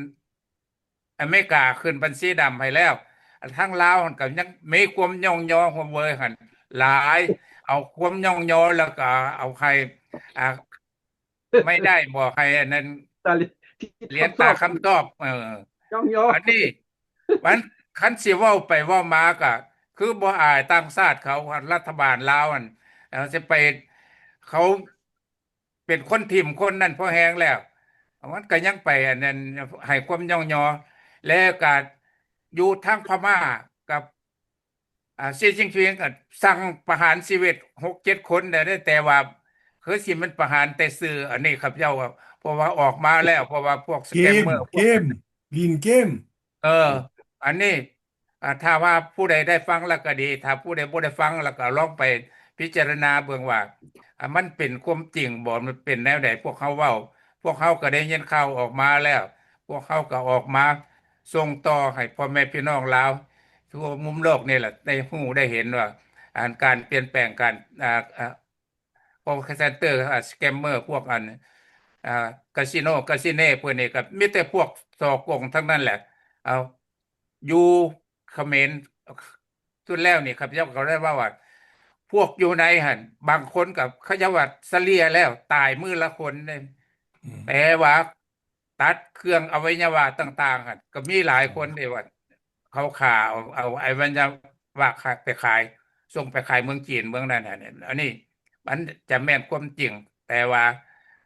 ອາເມລິກາຂຶ້ນບັນຊີດຳໃຫ້ແລ້ວ ທາງລາວຫັ້ນກໍຍັງມີຄວາມຍ້ອງຍໍຫົວເຫວີຍຫັ້ນຫຼາຍ ເອົາຄວາມຍ້ອງຍໍ ແລ້ວກໍເອົາໃຫ້ ອ່າ ໄມ່ໄດ້ບໍ່ໃຫ້ອັນນັ້ນ ຕາລີ ຫຼຽນຕາຄຳຕອບ ເອີ ຍ້ອງຍໍ ອັນນີ້ ມັນ ຄັນຊິເວົ້າໄປເວົ້າມາກໍຄືບໍ່ອາຍຕ່າງຊາດເຂົາ ລັດຖະບານລາວຫັ້ນ ເອີ ຊິໄປ ເຂົາເປັນຄົນຖິ້ມຄົນນັ້ນພໍແຮງແລ້ວ ມັນກໍຍັງໄປອັນນັ້ນ ໃຫ້ຄວາມຍ້ອງຍໍ ແລ້ວກໍຢູ່ທາງພະມ້າກັບ ອ່າ ຊີຈິ້ນຜິງກໍສັ່ງປະຫານຊີວິດຫົກເຈັດຄົນແລ້ວເດ້ ແຕ່ວ່າຄືຊິແມ່ນປະຫານແຕ່ຊື່ ອັນນີ້ຂ້າພະເຈົ້າ ເພາະວ່າອອກມາແລ້ວ ເພາະວ່າພວກສະແກມເມີ ເກມ ຫຼິ້ນເກມ ເອີ ອັນນີ້ ອ່າ ຖ້າວ່າຜູ້ໃດໄດ້ຟັງແລ້ວກໍດີ ຖ້າຜູ້ໃດບໍ່ໄດ້ຟັງແລ້ວກໍລອງໄປພິຈາລະນາເບິ່ງວ່າ ອ່າ ມັນເປັນຄວາມຈິງບໍ່ ມັນເປັນແນວໃດ ພວກເຮົາເວົ້າ ພວກເຮົາກໍໄດ້ຍິນຂ່າວອອກມາແລ້ວ ພວກເຮົາກໍອອກມາສົ່ງຕໍ່ໃຫ້ພໍ່ແມ່ພີ່ນ້ອງລາວທົ່ວມຸມໂລກນີ້ແຫຼະ ໄດ້ຮູ້ໄດ້ເຫັນວ່າ ອັນການປ່ຽນແປງການ ອ່າ ອ່າ ຄໍເຊັນເຕີ ອ່າ ສະແກມເມີ ພວກອັນ ອ່າ ກາສິໂນ ກາສິເນ ພວກນີ້ກໍມີແຕ່ພວກສໍ້ໂກງທັງນັ້ນແຫຼະ ເອົາ ຢູ່ຂະເໝນ ສຸດແລ້ວນີ້ ຂ້າພະເຈົ້າກໍໄດ້ເວົ້າວ່າ ພວກຢູ່ໃນຫັ້ນ ບາງຄົນກໍ ເຂົາເຈົ້າວ່າສະເລ່ຍແລ້ວ ຕາຍມື້ລະຄົນເດ້ ອືມ ແຕ່ວ່າ ຕັດເຄື່ອງອະໄວຍະວະຕ່າງໆຫັ້ນ ກໍມີຫຼາຍຄົນເດ້ວ່າ ເຂົາຂ້າເອົາ ເອົາອະໄວຍະວະໄປຂາຍ ສົ່ງໄປຂາຍເມືອງຈີນເມືອງນັ້ນຫັ້ນ ອັນນີ້ມັນຈະແມ່ນຄວາມຈິງ ແຕ່ວ່າ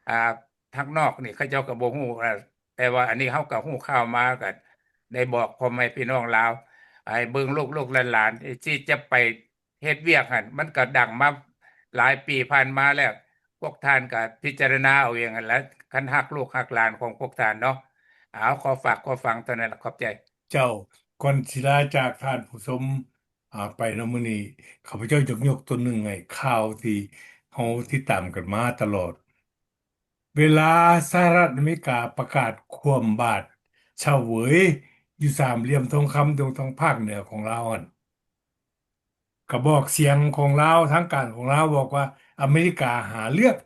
ອ່າ ທາງນອກນີ້ເຂົາເຈົ້າກໍບໍ່ຮູ້ວ່າ ແຕ່ວ່າອັນນີ້ເຮົາກໍຮູ້ຂ່າວມາ ກໍໄດ້ບອກພໍ່ແມ່ພີ່ນ້ອງລາວ ໃຫ້ເບິ່ງລູກໆຫຼານໆ ທີ່ຈະໄປເຮັດວຽກຫັ້ນ ມັນກໍດັງມາຫຼາຍປີຜ່ານມາແລ້ວ. ພວກທ່ານກໍພິຈາລະນາເອົາເອງຫັ້ນແຫຼະ ຄັນຮັກລູກຮັກຫຼານຂອງພວກທ່ານເນາະ. ເອົາ ຂໍຝາກ ຂໍຟັງເທົ່ານັ້ນລະ ຂອບໃຈ. ເຈົ້າ, ກ່ອນຊິລາຈາກທ່ານຜູ້ຊົມ ອາ ໄປເນາະ, ມື້ນີ້ຂ້າພະເຈົ້າຢາກຍົກຕົວໜຶ່ງໃຫ້ ຂ່າວທີ່ເຮົາຕິດຕາມກັນມາຕະຫຼອດ. ເວລາສະຫະລັດອາເມລິກາປະກາດຂວ້ຳບາດສະເຫວີຍຢູ່ສາມຫຼ່ຽມທອງຄຳ ຢູ່ທາງພາກເໜືອຂອງລາວຫັ້ນ, ກະບອກສຽງຂອງລາວ ທາງການຂອງລາວບອກວ່າ ອາເມລິກາຫາເລື່ອງ.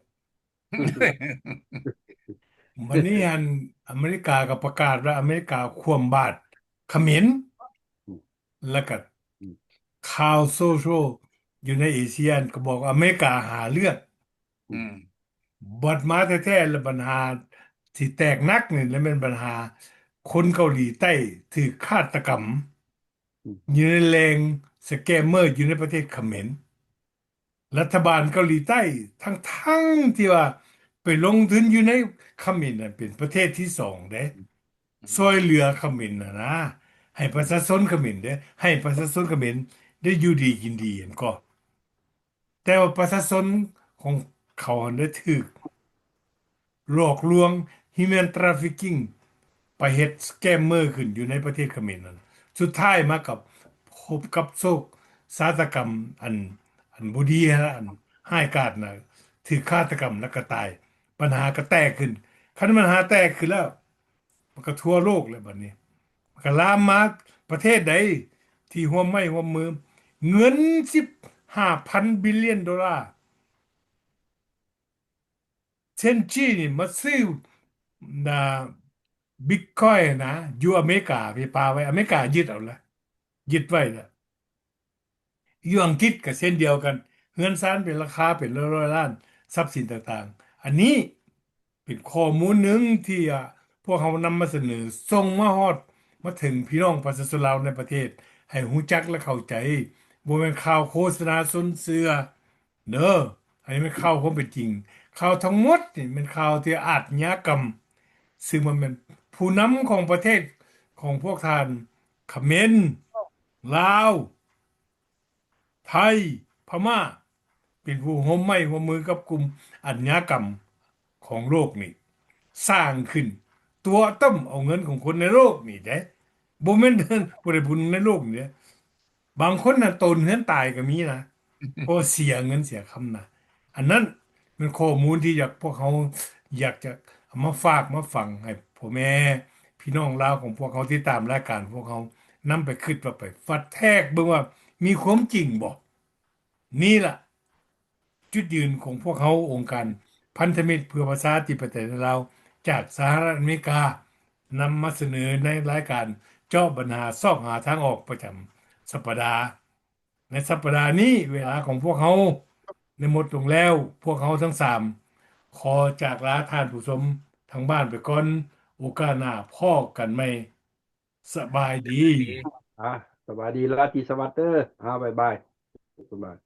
ບັດນີ້ຫັ້ນ ອາເມລິກາກໍປະກາດວ່າ ອາເມລິກາຂວ້ຳບາດຂະເໝນ. ແລ້ວກໍ ອືມ ຂ່າວໂຊຊຽວຢູ່ໃນເອເຊຍກໍບອກ ອາເມລິກາຫາເລື່ອງ. ອືມ ບັດມາແທ້ໆ ແລ້ວບັນຫາທີ່ແຕກໜັກນີ້ ແລະແມ່ນບັນຫາຄົນເກົາຫຼີໃຕ້ຖືກຄາດຕະກຳ ອືມ ຢູ່ໃນແຫຼ່ງສະແກມເມີ ຢູ່ໃນປະເທດຂະເໝນ. ລັດຖະບານເກົາຫຼີໃຕ້ ທັງໆທີ່ວ່າໄປລົງທຶນຢູ່ໃນຂະເໝນນັ້ນ ເປັນປະເທດທີສອງເດ້ ອືມ ຊ່ວຍເຫຼືອຂະເໝນຫັ້ນນະ ໃຫ້ປະຊາຊົນຂະເໝນເດ້ ໃຫ້ປະຊາຊົນຂະເໝນໄດ້ຢູ່ດີກິນດີຫັ້ນກໍ ແຕ່ວ່າປະຊາຊົນຂອງເຂົາຫັ້ນໄດ້ຖືກ ຫຼອກລວງ human trafficking ໄປເຮັດສະແກມເມີຂຶ້ນຢູ່ໃນປະເທດຂະເໝນນັ້ນ ສຸດທ້າຍມາກັບພົບກັບໂຊກຊະຕາກຳອັນ ອັນບໍ່ດີຫັ້ນລະ ອັນຮ້າຍກາດນະ ຖືກຄາດຕະກຳແລ້ວກໍຕາຍ ບັນຫາກໍແຕກຂຶ້ນ. ຄັນບັນຫາແຕກຂຶ້ນແລ້ວ ມັນກໍທົ່ວໂລກແລ້ວບັດນີ້ ມັນກໍລາມມາປະເທດໃດທີ່ຮ່ວມໄມ້ຮ່ວມມື ເງິນສິບຫ້າພັນບິລລຽນໂດລາ ເຊັນຈີນີ້ມາຊື້ ນາ ບິດຄອຍນະ ຢູ່ອາເມລິກາ ໄປປະໄວ້ ອາເມລິກາຍຶດເອົາລະ ຍຶດໄວ້ລະ. ຢູ່ອັງກິດກໍເຊັ່ນດຽວກັນ ເຮືອນຊານເປັນລາຄາເປັນຮ້ອຍໆລ້ານ ຊັບສິນຕ່າງໆ. ອັນນີ້ເປັນຂໍ້ມູນໜຶ່ງທີ່ ອາ ພວກເຮົານຳມາສະເໜີ ສົ່ງມາຮອດ ມາເຖິງພີ່ນ້ອງປະຊາຊົນລາວໃນປະເທດ ໃຫ້ຮູ້ຈັກ ແລະ ເຂົ້າໃຈ. ບໍ່ແມ່ນຂ່າວໂຄສະນາຊົນເຊື່ອ ເດີ ອັນນີ້ແມ່ນຂ່າວຄວາມເປັນຈິງ. ຂ່າວທັງໝົດນີ້ແມ່ນຂ່າວທີ່ອາດຍາກຳ ຊຶ່ງມັນແມ່ນຜູ້ນຳຂອງປະເທດຂອງພວກທ່ານ ຂະເໝນ, ລາວ, ໄທ, ພະມ້າ ເປັນຜູ້ຮ່ວມໄມ້ຮ່ວມມືກັບກຸ່ມອາດຍາກຳຂອງໂລກນີ້ ສ້າງຂຶ້ນ ຕົວະຕົ້ມເອົາເງິນຂອງຄົນໃນໂລກນີ້ເດ້ ບໍ່ແມ່ນຜູ້ໃດຜູ້ໜຶ່ງໃນໂລກນີ້ເດ້. ບາງຄົນນະ ໂຕນເຮືອນຕາຍກໍມີນະ ເພາະເສຍເງິນເສຍຄຳນະ. ອັນນັ້ນແມ່ນຂໍ້ມູນທີ່ຢາກ ພວກເຮົາຢາກຈະເອົາມາຝາກມາຝັງໃຫ້ພໍ່ແມ່ພີ່ນ້ອງລາວຂອງພວກເຮົາ ຕິດຕາມລາຍການພວກເຮົາ ນຳໄປຄິດວ່າ ໄປຟັດແທກເບິ່ງວ່າມີຄວາມຈິງບໍ່. ນີ້ລະ ຈຸດຢືນຂອງພວກເຮົາ ອົງການພັນທະມິດເພື່ອປະຊາທິປະໄຕໃນລາວ ຈາກສະຫະລັດອາເມລິກາ ນຳມາສະເໜີໃນລາຍການເຈາະບັນຫາ ຊອກຫາທາງອອກປະຈຳສັບປະດາ. ໃນສັບປະດານີ້ ເວລາຂອງພວກເຮົາໄດ້ໝົດລົງແລ້ວ. ພວກເຮົາທັງສາມຂໍຈາກລາທ່ານຜູ້ຊົມທາງບ້ານໄປກ່ອນ. ໂອກາດໜ້າພໍ້ກັນໃໝ່. ສະບາຍດີ. ອ່າ ສະບາຍດີ ລາຕີສະຫວັດເດີ. ອ່າ ບາຍບາຍ. ສະບາຍ.